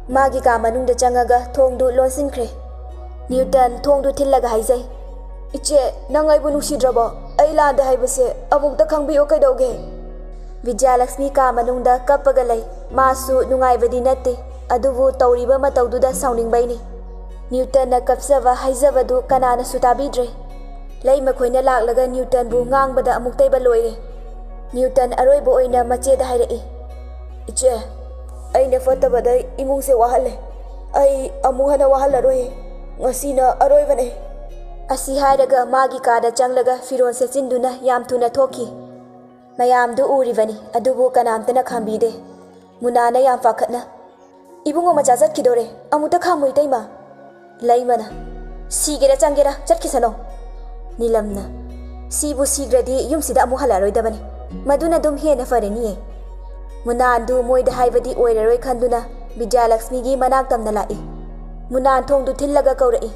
ꯃꯥꯒꯤ ꯀꯥ ꯃꯅꯨꯡꯗ ꯆꯪꯉꯒ ꯊꯣꯡꯗꯨ ꯂꯣꯟꯁꯤꯟꯈ꯭ꯔꯦ꯫ ꯅ꯭ꯌꯨꯇꯟ ꯊꯣꯡꯗꯨ ꯊꯤꯜꯂꯒ ꯍꯥꯏꯖꯩ, "ꯏꯆꯦ, ꯅꯪ ꯑꯩꯕꯨ ꯅꯨꯡꯁꯤꯗ꯭ꯔꯕꯣ? ꯑꯩ ꯂꯥꯟꯗꯦ ꯍꯥꯏꯕꯁꯦ ꯑꯃꯨꯛꯇ ꯈꯪꯕꯤꯌꯣ ꯀꯩꯗꯧꯒꯦ?" ꯕꯤꯗ꯭ꯌꯥꯂꯛꯁꯃꯤ ꯀꯥ ꯃꯅꯨꯡꯗ ꯀꯞꯄꯒ ꯂꯩ꯫ ꯃꯥꯁꯨ ꯅꯨꯡꯉꯥꯏꯕꯗꯤ ꯅꯠꯇꯦ, ꯑꯗꯨꯕꯨ ꯇꯧꯔꯤꯕ ꯃꯇꯧꯗꯨꯗ ꯁꯥꯎꯅꯤꯡꯕꯩꯅꯤ꯫ ꯅ꯭ꯌꯨꯇꯟꯅ ꯀꯞꯆꯕ ꯍꯥꯏꯖꯕꯗꯨ ꯀꯅꯥꯅꯁꯨ ꯇꯥꯕꯤꯗ꯭ꯔꯦ꯫ ꯂꯩꯃꯈꯣꯏꯅ ꯂꯥꯛꯂꯒ ꯅ꯭ꯌꯨꯇꯟꯕꯨ ꯉꯥꯡꯕꯗ ꯑꯃꯨꯛꯇꯩꯕ ꯂꯣꯏꯔꯦ꯫ ꯅ꯭ꯌꯨꯇꯟ ꯑꯔꯣꯏꯕ ꯑꯣꯏꯅ ꯃꯆꯦꯗ ꯍꯥꯏꯔꯛꯏ, "ꯏꯆꯦ, ꯑꯩꯅ ꯐꯠꯇꯕꯗ ꯏꯃꯨꯡꯁꯦ ꯋꯥꯍꯜꯂꯦ꯫ ꯑꯩ ꯑꯃꯨꯛ ꯍꯟꯅ ꯋꯥꯍꯜꯂꯔꯣꯏ꯫ ꯉꯁꯤꯅ ꯑꯔꯣꯏꯕꯅꯦ꯫" ꯑꯁꯤ ꯍꯥꯏꯔꯒ ꯃꯥꯒꯤ ꯀꯥꯗ ꯆꯪꯂꯒ ꯐꯤꯔꯣꯜ ꯁꯦꯠꯆꯤꯟꯗꯨꯅ ꯌꯥꯝ ꯊꯨꯅ ꯊꯣꯛꯈꯤ꯫ ꯃꯌꯥꯝꯗꯨ ꯎꯔꯤꯕꯅꯤ, ꯑꯗꯨꯕꯨ ꯀꯅꯥꯝꯇꯅ ꯈꯥꯝꯕꯤꯗꯦ꯫ ꯃꯨꯅꯥꯅ ꯌꯥꯝ ꯄꯥꯈꯠꯅ, "ꯏꯕꯨꯡꯉꯣ ꯃꯆꯥ ꯆꯠꯈꯤꯗꯣꯔꯦ, ꯑꯃꯨꯛꯇ ꯈꯥꯝꯃꯨ ꯏꯇꯩꯃ꯫" ꯂꯩꯃꯅ, "ꯁꯤꯒꯦꯔꯥ ꯆꯪꯒꯦꯔꯥ ꯆꯠꯈꯤꯁꯅꯣ꯫" ꯅꯤꯂꯝꯅ, "ꯁꯤꯕꯨ ꯁꯤꯈ꯭ꯔꯗꯤ ꯌꯨꯝꯁꯤꯗ ꯑꯃꯨꯛ ꯍꯜꯂꯛꯑꯔꯣꯏꯗꯕꯅꯤ꯫ ꯃꯗꯨꯅ ꯑꯗꯨꯝ ꯍꯦꯟꯅ ꯐꯔꯅꯤꯌꯦ꯫" ꯃꯨꯅꯥꯟꯗꯨ ꯃꯣꯏꯗ ꯍꯥꯏꯕꯗꯤ ꯑꯣꯏꯔꯔꯣꯏ ꯈꯟꯗꯨꯅ ꯕꯤꯗ꯭ꯌꯥꯂꯛꯁꯃꯤꯒꯤ ꯃꯅꯥꯛ ꯇꯝꯅ ꯂꯥꯛꯏ꯫ ꯃꯨꯅꯥꯟ ꯊꯣꯡꯗꯨ ꯊꯤꯜꯂꯒ ꯀꯧꯔꯛꯏ,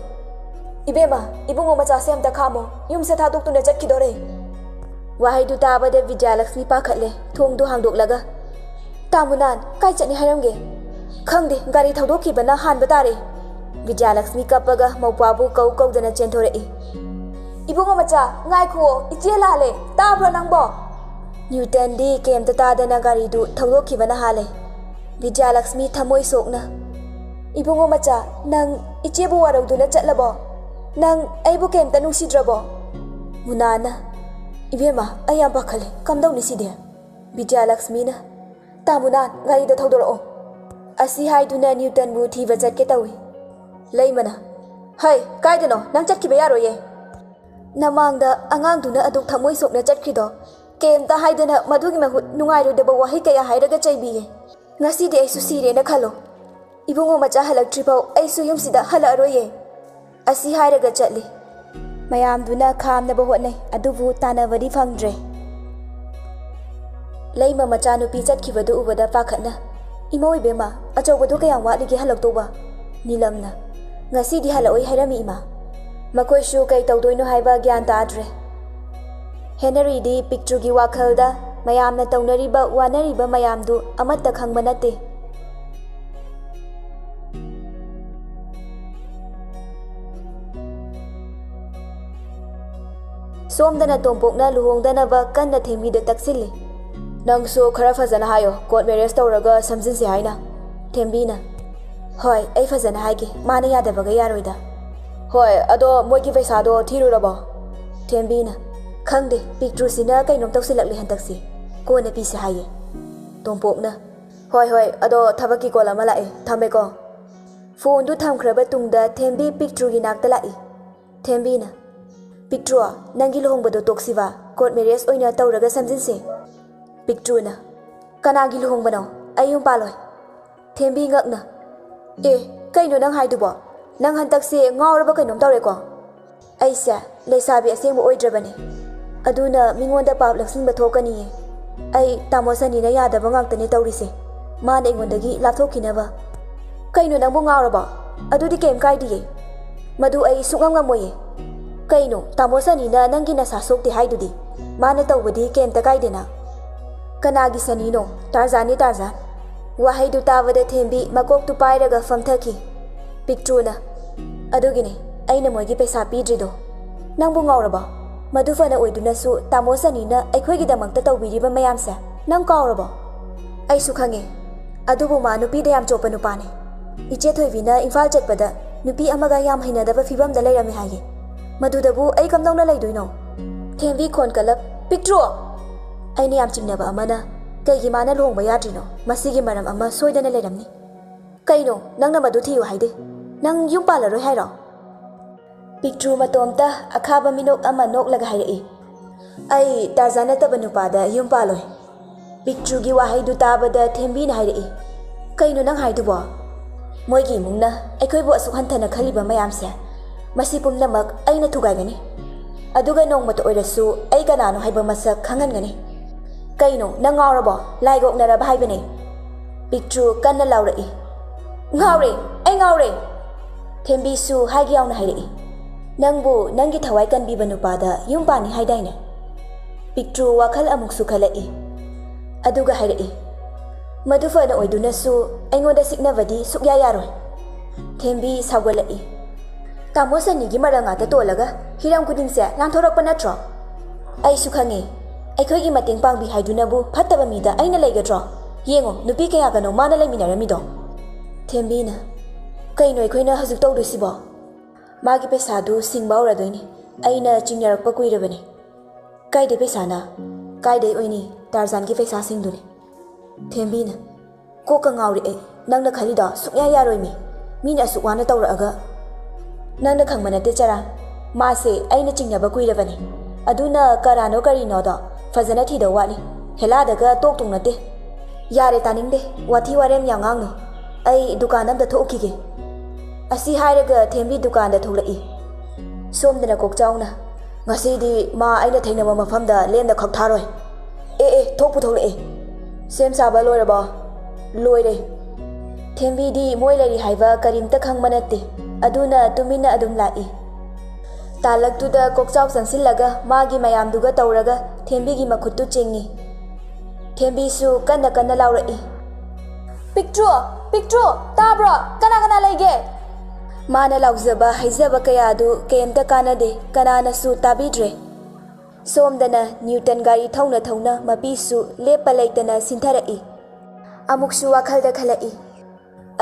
"ꯏꯕꯦꯝꯃ, ꯏꯕꯨꯡꯉꯣ ꯃꯆꯥꯁꯦ ꯑꯝꯇ ꯈꯥꯝꯃꯣ, ꯌꯨꯝꯁꯦ ꯊꯥꯗꯣꯛꯇꯨꯅ ꯆꯠꯈꯤꯗꯣꯔꯦ꯫" ꯋꯥꯍꯩꯗꯨ ꯇꯥꯕꯗ ꯕꯤꯗ꯭ꯌꯥꯂꯛꯁꯃꯤ ꯄꯥꯈꯠꯂꯦ, ꯊꯣꯡꯗꯨ ꯍꯥꯡꯗꯣꯛꯂꯒ, "ꯇꯥ ꯃꯨꯅꯥꯟ, ꯀꯥꯏ ꯆꯠꯅꯤ ꯍꯥꯏꯔꯝꯒꯦ?" "ꯈꯪꯗꯦ, ꯒꯥꯔꯤ ꯊꯧꯗꯣꯛꯈꯤꯕꯅ ꯍꯥꯟꯕ ꯇꯥꯔꯦ꯫" ꯕꯤꯗ꯭ꯌꯥꯂꯛꯁꯃꯤ ꯀꯞꯄꯒ ꯃꯧꯄ꯭ꯋꯥꯕꯨ ꯀꯧ ꯀꯧꯗꯅ ꯆꯦꯟꯊꯣꯔꯛꯏ꯫ "ꯏꯕꯨꯡꯉꯣ ꯃꯆꯥ, ꯉꯥꯏꯈꯨꯑꯣ, ꯏꯆꯦ ꯂꯥꯜꯂꯦ, ꯇꯥꯕ꯭ꯔꯣ ꯅꯪꯕꯣ?" ꯅ꯭ꯌꯨꯇꯟꯗꯤ ꯀꯩꯝꯇ ꯇꯥꯗꯅ ꯒꯥꯔꯤꯗꯨ ꯊꯧꯗꯣꯛꯈꯤꯕꯅ ꯍꯥꯜꯂꯦ꯫ ꯕꯤꯗ꯭ꯌꯥꯂꯛꯁꯃꯤ ꯊꯃꯣꯏ ꯁꯣꯛꯅ, "ꯏꯕꯨꯡꯉꯣ ꯃꯆꯥ, ꯅꯪ ꯏꯆꯦꯕꯨ ꯋꯥꯔꯧꯗꯨꯅ ꯆꯠꯂꯕꯣ? ꯅꯪ ꯑꯩꯕꯨ ꯀꯩꯝꯇ ꯅꯨꯡꯁꯤꯗ꯭ꯔꯕꯣ?" ꯃꯨꯅꯥꯅ, "ꯏꯕꯦꯝꯃ, ꯑꯩ ꯌꯥꯝ ꯄꯥꯈꯠꯂꯦ, ꯀꯝꯗꯧꯅꯤ ꯁꯤꯗꯤ?" ꯕꯤꯗ꯭ꯌꯥꯂꯛꯁꯃꯤꯅ, "ꯇꯥ ꯃꯨꯅꯥꯟ, ꯒꯥꯔꯤꯗ ꯊꯧꯗꯣꯔꯛꯑꯣ꯫" ꯑꯁꯤ ꯍꯥꯏꯗꯨꯅ ꯅ꯭ꯌꯨꯇꯟꯕꯨ ꯊꯤꯕ ꯆꯠꯀꯦ ꯇꯧꯏ꯫ ꯂꯩꯃꯅ, "ꯍꯩ, ꯀꯥꯏꯗꯅꯣ? ꯅꯪ ꯆꯠꯈꯤꯕ ꯌꯥꯔꯣꯏꯌꯦ꯫" ꯅꯃꯥꯡꯗ ꯑꯉꯥꯡꯗꯨꯅ ꯑꯗꯨꯛ ꯊꯃꯣꯏ ꯁꯣꯛꯅ ꯆꯠꯈ꯭ꯔꯤꯗꯣ, ꯀꯩꯝꯇ ꯍꯥꯏꯗꯅ ꯃꯗꯨꯒꯤ ꯃꯍꯨꯠ ꯅꯨꯡꯉꯥꯏꯔꯣꯏꯗꯕ ꯋꯥꯍꯩ ꯀꯌꯥ ꯍꯥꯏꯔꯒ ꯆꯩꯕꯤꯌꯦ꯫ ꯉꯁꯤꯗꯤ ꯑꯩꯁꯨ ꯁꯤꯔꯦꯅ ꯈꯜꯂꯣ꯫ ꯏꯕꯨꯡꯉꯣ ꯃꯆꯥ ꯍꯜꯂꯛꯇ꯭ꯔꯤꯐꯥꯎ ꯑꯩꯁꯨ ꯌꯨꯝꯁꯤꯗ ꯍꯜꯂꯛꯑꯔꯣꯏꯌꯦ꯫ ꯑꯁꯤ ꯍꯥꯏꯔꯒ ꯆꯠꯂꯤ꯫ ꯃꯌꯥꯝꯗꯨꯅ ꯈꯥꯝꯅꯕ ꯍꯣꯠꯅꯩ, ꯑꯗꯨꯕꯨ ꯇꯥꯟꯅꯕꯗꯤ ꯐꯪꯗ꯭ꯔꯦ꯫ ꯂꯩꯃ ꯃꯆꯥꯅꯨꯄꯤ ꯆꯠꯈꯤꯕꯗꯨ ꯎꯕꯗ ꯄꯥꯈꯠꯅ, "ꯏꯃꯧ ꯏꯕꯦꯝꯃ, ꯑꯆꯧꯕꯗꯣ ꯀꯌꯥꯝ ꯋꯥꯠꯂꯤꯒꯦ ꯍꯜꯂꯛꯇꯧꯕ?" ꯅꯤꯂꯝꯅ, "ꯉꯁꯤꯗꯤ ꯍꯜꯂꯛꯑꯣꯏ ꯍꯥꯏꯔꯝꯃꯤ, ꯏꯃꯥ꯫ ꯃꯈꯣꯏꯁꯨ ꯀꯩ ꯇꯧꯗꯣꯏꯅꯣ ꯍꯥꯏꯕ ꯒ꯭ꯌꯥꯟ ꯇꯥꯗ꯭ꯔꯦ꯫" ꯍꯦꯅꯔꯤꯗꯤ ꯄꯤꯛꯇ꯭ꯔꯨꯒꯤ ꯋꯥꯈꯜꯗ ꯃꯌꯥꯝꯅ ꯇꯧꯅꯔꯤꯕ ꯋꯥꯅꯔꯤꯕ ꯃꯌꯥꯝꯗꯨ ꯑꯃꯠꯇ ꯈꯪꯕ ꯅꯠꯇꯦ꯫ ꯁꯣꯝꯗꯅ ꯇꯣꯝꯄꯣꯛꯅ ꯂꯨꯍꯣꯡꯗꯅꯕ ꯀꯟꯅ ꯊꯦꯝꯕꯤꯗ ꯇꯛꯁꯤꯜꯂꯤ꯫ "ꯅꯪꯁꯨ ꯈꯔ ꯐꯖꯅ ꯍꯥꯏꯌꯣ, court marriage ꯇꯧꯔꯒ ꯁꯝꯖꯤꯟꯁꯦ ꯍꯥꯏꯅ꯫" ꯊꯦꯝꯕꯤꯅ, "ꯍꯣꯏ, ꯑꯩ ꯐꯖꯅ ꯍꯥꯏꯒꯦ, ꯃꯥꯅ ꯌꯥꯗꯕꯒ ꯌꯥꯔꯣꯏꯗ꯫" "ꯍꯣꯏ, ꯑꯗꯣ ꯃꯣꯏꯒꯤ ꯄꯩꯁꯥꯗꯣ ꯊꯤꯔꯨꯔꯕꯣ?" ꯊꯦꯝꯕꯤꯅ, "ꯈꯪꯗꯦ, ꯄꯤꯛꯇ꯭ꯔꯨꯁꯤꯅ ꯀꯩꯅꯣꯝ ꯇꯧꯁꯤꯜꯂꯛꯂꯦ ꯍꯟꯗꯛꯁꯦ, ꯀꯣꯟꯅ ꯄꯤꯁꯦ ꯍꯥꯏꯌꯦ꯫" ꯇꯣꯝꯄꯣꯛꯅ, "ꯍꯣꯏ, ꯍꯣꯏ, ꯑꯗꯣ ꯊꯕꯛꯀꯤ call ꯑꯃ ꯂꯥꯛꯑꯦ, ꯊꯝꯃꯦꯀꯣ꯫" ꯐꯣꯟꯗꯨ ꯊꯝꯈ꯭ꯔꯕ ꯇꯨꯡꯗ ꯊꯦꯝꯕꯤ ꯄꯤꯛꯇ꯭ꯔꯨꯒꯤ ꯅꯥꯛꯇ ꯂꯥꯛꯏ꯫ ꯊꯦꯝꯕꯤꯅ, "ꯄꯤꯛꯇ꯭ꯔꯨ, ꯅꯪꯒꯤ ꯂꯨꯍꯣꯡꯕꯗꯣ ꯇꯣꯛꯁꯤꯕ, court marriage ꯑꯣꯏꯅ ꯇꯧꯔꯒ ꯁꯝꯖꯤꯟꯁꯦ꯫" ꯄꯤꯛꯇ꯭ꯔꯨꯅ, "ꯀꯅꯥꯒꯤ ꯂꯨꯍꯣꯡꯕꯅꯣ? ꯑꯩ ꯌꯨꯝ ꯄꯥꯜꯂꯣꯏ꯫" ꯊꯦꯝꯕꯤ ꯉꯛꯅ, "ꯑꯦ, ꯀꯩꯅꯣ ꯅꯪ ꯍꯥꯏꯗꯨꯕꯣ? ꯅꯪ ꯍꯟꯗꯛꯁꯦ ꯉꯥꯎꯔꯕ ꯀꯩꯅꯣꯝ ꯇꯧꯔꯦꯀꯣ?" "ꯑꯩꯁꯦ ꯂꯩꯁꯥꯕꯤ ꯑꯁꯦꯡꯕ ꯑꯣꯏꯗ꯭ꯔꯕꯅꯦ, ꯑꯗꯨꯅ ꯃꯤꯉꯣꯟꯗ ꯄꯥꯞ ꯂꯧꯁꯤꯟꯕ ꯊꯣꯛꯀꯅꯤꯌꯦ꯫ ꯑꯩ ꯇꯥꯃꯣ ꯁꯅꯤꯅ ꯌꯥꯗꯕ ꯉꯥꯛꯇꯅꯦ ꯇꯧꯔꯤꯁꯦ, ꯃꯥꯅ ꯑꯩꯉꯣꯟꯗꯒꯤ ꯂꯥꯞꯊꯣꯛꯈꯤꯅꯕ꯫" "ꯀꯩꯅꯣ ꯅꯪꯕꯨ ꯉꯥꯎꯔꯕꯣ? ꯑꯗꯨꯗꯤ ꯀꯩꯝ ꯀꯥꯏꯗꯤꯌꯦ, ꯃꯗꯨ ꯑꯩ ꯁꯨꯛꯉꯝ ꯉꯝꯃꯣꯏꯌꯦ꯫" "ꯀꯩꯅꯣ, ꯇꯥꯃꯣ ꯁꯅꯤꯅ ꯅꯪꯒꯤ ꯅꯁꯥ ꯁꯣꯛꯇꯦ ꯍꯥꯏꯗꯨꯗꯤ? ꯃꯥꯅ ꯇꯧꯕꯗꯤ ꯀꯩꯝꯇ ꯀꯥꯏꯗꯦꯅ꯫" "ꯀꯅꯥꯒꯤ ꯁꯅꯤꯅꯣ? ꯇꯥꯔꯖꯥꯟꯅꯤ, ꯇꯥꯔꯖꯥꯟ꯫" ꯋꯥꯍꯩꯗꯨ ꯇꯥꯕꯗ ꯊꯦꯝꯕꯤ ꯃꯀꯣꯛꯇꯨ ꯄꯥꯏꯔꯒ ꯐꯝꯊꯈꯤ꯫ ꯄꯤꯛꯇ꯭ꯔꯨꯅ, "ꯑꯗꯨꯒꯤꯅꯦ ꯑꯩꯅ ꯃꯣꯏꯒꯤ ꯄꯩꯁꯥ ꯄꯤꯗ꯭ꯔꯤꯗꯣ꯫" "ꯅꯪꯕꯨ ꯉꯥꯎꯔꯕꯣ? ꯃꯗꯨ ꯐꯅ ꯑꯣꯏꯗꯨꯅꯁꯨ ꯇꯥꯃꯣ ꯁꯅꯤꯅ ꯑꯩꯈꯣꯏꯒꯤꯗꯃꯛꯇ ꯇꯧꯕꯤꯔꯤꯕ ꯃꯌꯥꯝꯁꯦ ꯅꯪ ꯀꯥꯎꯔꯕꯣ?" "ꯑꯩꯁꯨ ꯈꯪꯉꯦ, ꯑꯗꯨꯕꯨ ꯃꯥ ꯅꯨꯄꯤꯗ ꯌꯥꯝ ꯆꯣꯞꯄ ꯅꯨꯄꯥꯅꯦ꯫ ꯏꯆꯦ ꯊꯣꯏꯕꯤꯅ ꯏꯝꯐꯥꯜ ꯆꯠꯄꯗ ꯅꯨꯄꯤ ꯑꯃꯒ ꯌꯥꯝ ꯍꯩꯅꯗꯕ ꯐꯤꯕꯝꯗ ꯂꯩꯔꯝꯃꯦ ꯍꯥꯏꯌꯦ꯫ ꯃꯗꯨꯗꯕꯨ ꯑꯩ ꯀꯝꯗꯧꯅ ꯂꯩꯗꯣꯏꯅꯣ?" ꯊꯦꯝꯕꯤ ꯈꯣꯟ ꯀꯜꯂꯞ, "ꯄꯤꯛꯇ꯭ꯔꯨ!" ꯑꯩꯅ ꯌꯥꯝ ꯆꯤꯡꯅꯕ ꯑꯃꯅ, "ꯀꯩꯒꯤ ꯃꯥꯅ ꯂꯨꯍꯣꯡꯕ ꯌꯥꯗ꯭ꯔꯤꯅꯣ? ꯃꯁꯤꯒꯤ ꯃꯔꯝ ꯑꯃ ꯁꯣꯏꯗꯅ ꯂꯩꯔꯝꯅꯤ꯫" "ꯀꯩꯅꯣ ꯅꯪꯅ ꯃꯗꯨ ꯊꯤꯌꯨ ꯍꯥꯏꯗꯤ? ꯅꯪ ꯌꯨꯝ ꯄꯥꯜꯂꯔꯣꯏ ꯍꯥꯏꯔꯣ?" ꯄꯤꯛꯇ꯭ꯔꯨ ꯃꯇꯣꯝꯇ ꯑꯈꯥꯕ ꯃꯤꯅꯣꯛ ꯑꯃ ꯅꯣꯛꯂꯒ ꯍꯥꯏꯔꯛꯏ, "ꯑꯩ ꯇꯥꯔꯖꯥꯟ ꯅꯠꯇꯕ ꯅꯨꯄꯥꯗ ꯌꯨꯝ ꯄꯥꯜꯂꯣꯏ꯫" ꯄꯤꯛꯇ꯭ꯔꯨꯒꯤ ꯋꯥꯍꯩꯗꯨ ꯇꯥꯕꯗ ꯊꯦꯝꯕꯤꯅ ꯍꯥꯏꯔꯛꯏ, "ꯀꯩꯅꯣ ꯅꯪ ꯍꯥꯏꯗꯨꯕꯣ? ꯃꯣꯏꯒꯤ ꯏꯃꯨꯡꯅ ꯑꯩꯈꯣꯏꯕꯨ ꯑꯁꯨꯛ ꯍꯟꯊꯅ ꯈꯜꯂꯤꯕ ꯃꯌꯥꯝꯁꯦ, ꯃꯁꯤ ꯄꯨꯝꯅꯃꯛ ꯑꯩꯅ ꯊꯨꯒꯥꯏꯒꯅꯤ꯫ ꯑꯗꯨꯒ ꯅꯣꯡꯃꯇ ꯑꯣꯏꯔꯁꯨ ꯑꯩ ꯀꯅꯥꯅꯣ ꯍꯥꯏꯕ ꯃꯁꯛ ꯈꯪꯍꯟꯒꯅꯤ꯫" "ꯀꯩꯅꯣ, ꯅꯪ ꯉꯥꯎꯔꯕꯣ? ꯂꯥꯏꯒ ꯑꯣꯛꯅꯔꯕ ꯍꯥꯏꯕꯅꯦ?" ꯄꯤꯛꯇ꯭ꯔꯨ ꯀꯟꯅ ꯂꯥꯎꯔꯛꯏ꯫ "ꯉꯥꯎꯔꯦ, ꯑꯩ ꯉꯥꯎꯔꯦ!" ꯊꯦꯝꯕꯤꯁꯨ ꯍꯥꯏꯒꯦ ꯌꯥꯎꯅ ꯍꯥꯏꯔꯛꯏ꯫ "ꯅꯪꯕꯨ ꯅꯪꯒꯤ ꯊꯋꯥꯏ ꯀꯟꯕꯤꯕ ꯅꯨꯄꯥꯗ ꯌꯨꯝ ꯄꯥꯟꯅꯤ ꯍꯥꯏꯗꯥꯏꯅꯦ?" ꯄꯤꯛꯇ꯭ꯔꯨ ꯋꯥꯈꯜ ꯑꯃꯨꯛꯁꯨ ꯈꯜꯂꯛꯏ꯫ ꯑꯗꯨꯒ ꯍꯥꯏꯔꯛꯏ, "ꯃꯗꯨ ꯐꯅ ꯑꯣꯏꯗꯨꯅꯁꯨ ꯑꯩꯉꯣꯟꯗ ꯁꯤꯛꯅꯕꯗꯤ ꯁꯨꯛꯌꯥ ꯌꯥꯔꯣꯏ꯫" ꯊꯦꯝꯕꯤ ꯁꯥꯎꯒꯠꯂꯛꯏ꯫ "ꯇꯥꯃꯣ ꯁꯅꯤꯒꯤ ꯃꯔꯜ ꯉꯥꯛꯇ ꯇꯣꯜꯂꯒ ꯍꯤꯔꯝ ꯈꯨꯗꯤꯡꯁꯦ ꯂꯥꯟꯊꯣꯔꯛꯄ ꯅꯠꯇ꯭ꯔꯣ? ꯑꯩꯁꯨ ꯈꯪꯉꯤ, ꯑꯩꯈꯣꯏꯒꯤ ꯃꯇꯦꯡ ꯄꯥꯡꯕꯤ ꯍꯥꯏꯗꯨꯅꯕꯨ ꯐꯠꯇꯕ ꯃꯤꯗ ꯑꯩꯅ ꯂꯩꯒꯗ꯭ꯔꯣ? ꯌꯦꯡꯉꯣ, ꯅꯨꯄꯤ ꯀꯌꯥꯒꯅꯣ ꯃꯥꯅ ꯂꯩꯃꯤꯟꯅꯔꯝꯃꯤꯗꯣ꯫" ꯊꯦꯝꯕꯤꯅ, "ꯀꯩꯅꯣ ꯑꯩꯈꯣꯏꯅ ꯍꯧꯖꯤꯛ ꯇꯧꯗꯣꯏꯁꯤꯕꯣ? ꯃꯥꯒꯤ ꯄꯩꯁꯥꯗꯨ ꯁꯤꯡꯕ ꯍꯧꯔꯗꯣꯏꯅꯤ꯫ ꯑꯩꯅ ꯆꯤꯡꯅꯔꯛꯄ ꯀꯨꯏꯔꯕꯅꯤ꯫" "ꯀꯥꯏꯗꯩ ꯄꯩꯁꯥꯅ? ꯀꯥꯏꯗꯩ ꯑꯣꯏꯅꯤ? ꯇꯥꯔꯖꯥꯟꯒꯤ ꯄꯩꯁꯥꯁꯤꯡꯗꯨꯅꯤ꯫" ꯊꯦꯝꯕꯤꯅ, "ꯀꯣꯛꯀ ꯉꯥꯎꯔꯦ ꯑꯩ꯫ ꯅꯪꯅ ꯈꯜꯂꯤꯗꯣ ꯁꯨꯛꯌꯥ ꯌꯥꯔꯣꯏꯃꯤ꯫ ꯃꯤꯅ ꯑꯁꯨꯛ ꯋꯥꯅ ꯇꯧꯔꯛꯑꯒ꯫" "ꯅꯪꯅ ꯈꯪꯕ ꯅꯠꯇꯦ ꯆꯔꯥ꯫ ꯃꯥꯁꯦ ꯑꯩꯅ ꯆꯤꯡꯅꯕ ꯀꯨꯏꯔꯕꯅꯤ꯫ ꯑꯗꯨꯅ ꯀꯔꯥꯅꯣ ꯀꯔꯤꯅꯣꯗꯣ ꯐꯖꯅ ꯊꯤꯗꯧ ꯋꯥꯠꯂꯤ꯫ ꯍꯦꯂꯥꯗꯒ ꯇꯣꯛ ꯇꯣꯛ ꯅꯠꯇꯦ꯫" "ꯌꯥꯔꯦ, ꯇꯥꯅꯤꯡꯗꯦ꯫ ꯋꯥꯊꯤ ꯋꯥꯔꯦꯝ ꯌꯥꯝ ꯉꯥꯡꯅꯨ꯫ ꯑꯩ ꯗꯨꯀꯥꯟ ꯑꯝꯗ ꯊꯣꯛꯎꯈꯤꯒꯦ꯫" ꯑꯁꯤ ꯍꯥꯏꯔꯒ ꯊꯦꯝꯕꯤ ꯗꯨꯀꯥꯟꯗ ꯊꯣꯛꯂꯛꯏ꯫ ꯁꯣꯝꯗꯅ ꯀꯣꯛꯆꯥꯎꯅ, "ꯉꯁꯤꯗꯤ ꯃꯥ ꯑꯩꯅ ꯊꯦꯡꯅꯕ ꯃꯐꯝꯗ ꯂꯦꯝꯅ ꯈꯛ ꯊꯥꯔꯣꯏ꯫ ꯑꯦ ꯑꯦ, ꯊꯣꯛꯄꯨ ꯊꯣꯛꯂꯛꯑꯦ꯫ ꯁꯦꯝ ꯁꯥꯕ ꯂꯣꯏꯔꯕꯣ?" "ꯂꯣꯏꯔꯦ꯫" ꯊꯦꯝꯕꯤꯗꯤ ꯃꯣꯏ ꯂꯩꯔꯤ ꯍꯥꯏꯕ ꯀꯔꯤꯝꯇ ꯈꯪꯕ ꯅꯠꯇꯦ꯫ ꯑꯗꯨꯅ ꯇꯨꯃꯤꯟꯅ ꯑꯗꯨꯝ ꯂꯥꯛꯏ꯫ ꯇꯥꯂꯛꯇꯨꯗ ꯀꯣꯛꯆꯥꯎ ꯆꯪꯁꯤꯜꯂꯒ ꯃꯥꯒꯤ ꯃꯌꯥꯝꯗꯨꯒ ꯇꯧꯔꯒ ꯊꯦꯝꯕꯤꯒꯤ ꯃꯈꯨꯠꯇꯨ ꯆꯤꯡꯏ꯫ ꯊꯦꯝꯕꯤꯁꯨ ꯀꯟꯅ ꯀꯟꯅ ꯂꯥꯎꯔꯛꯏ, "ꯄꯤꯛꯇ꯭ꯔꯨ! ꯄꯤꯛꯇ꯭ꯔꯨ! ꯇꯥꯕ꯭ꯔꯣ? ꯀꯅꯥ ꯀꯅꯥ ꯂꯩꯒꯦ?" ꯃꯥꯅ ꯂꯥꯎꯖꯕ ꯍꯥꯏꯖꯕ ꯀꯌꯥꯗꯨ ꯀꯩꯝꯇ ꯀꯥꯟꯅꯗꯦ, ꯀꯅꯥꯅꯁꯨ ꯇꯥꯕꯤꯗ꯭ꯔꯦ꯫ ꯁꯣꯝꯗꯅ ꯅ꯭ꯌꯨꯇꯟ ꯒꯥꯔꯤ ꯊꯧꯅ ꯊꯧꯅ ꯃꯄꯤꯁꯨ ꯂꯦꯞꯄ ꯂꯩꯇꯅ ꯁꯤꯟꯊꯔꯛꯏ꯫ ꯑꯃꯨꯛꯁꯨ ꯋꯥꯈꯜꯗ ꯈꯜꯂꯛꯏ,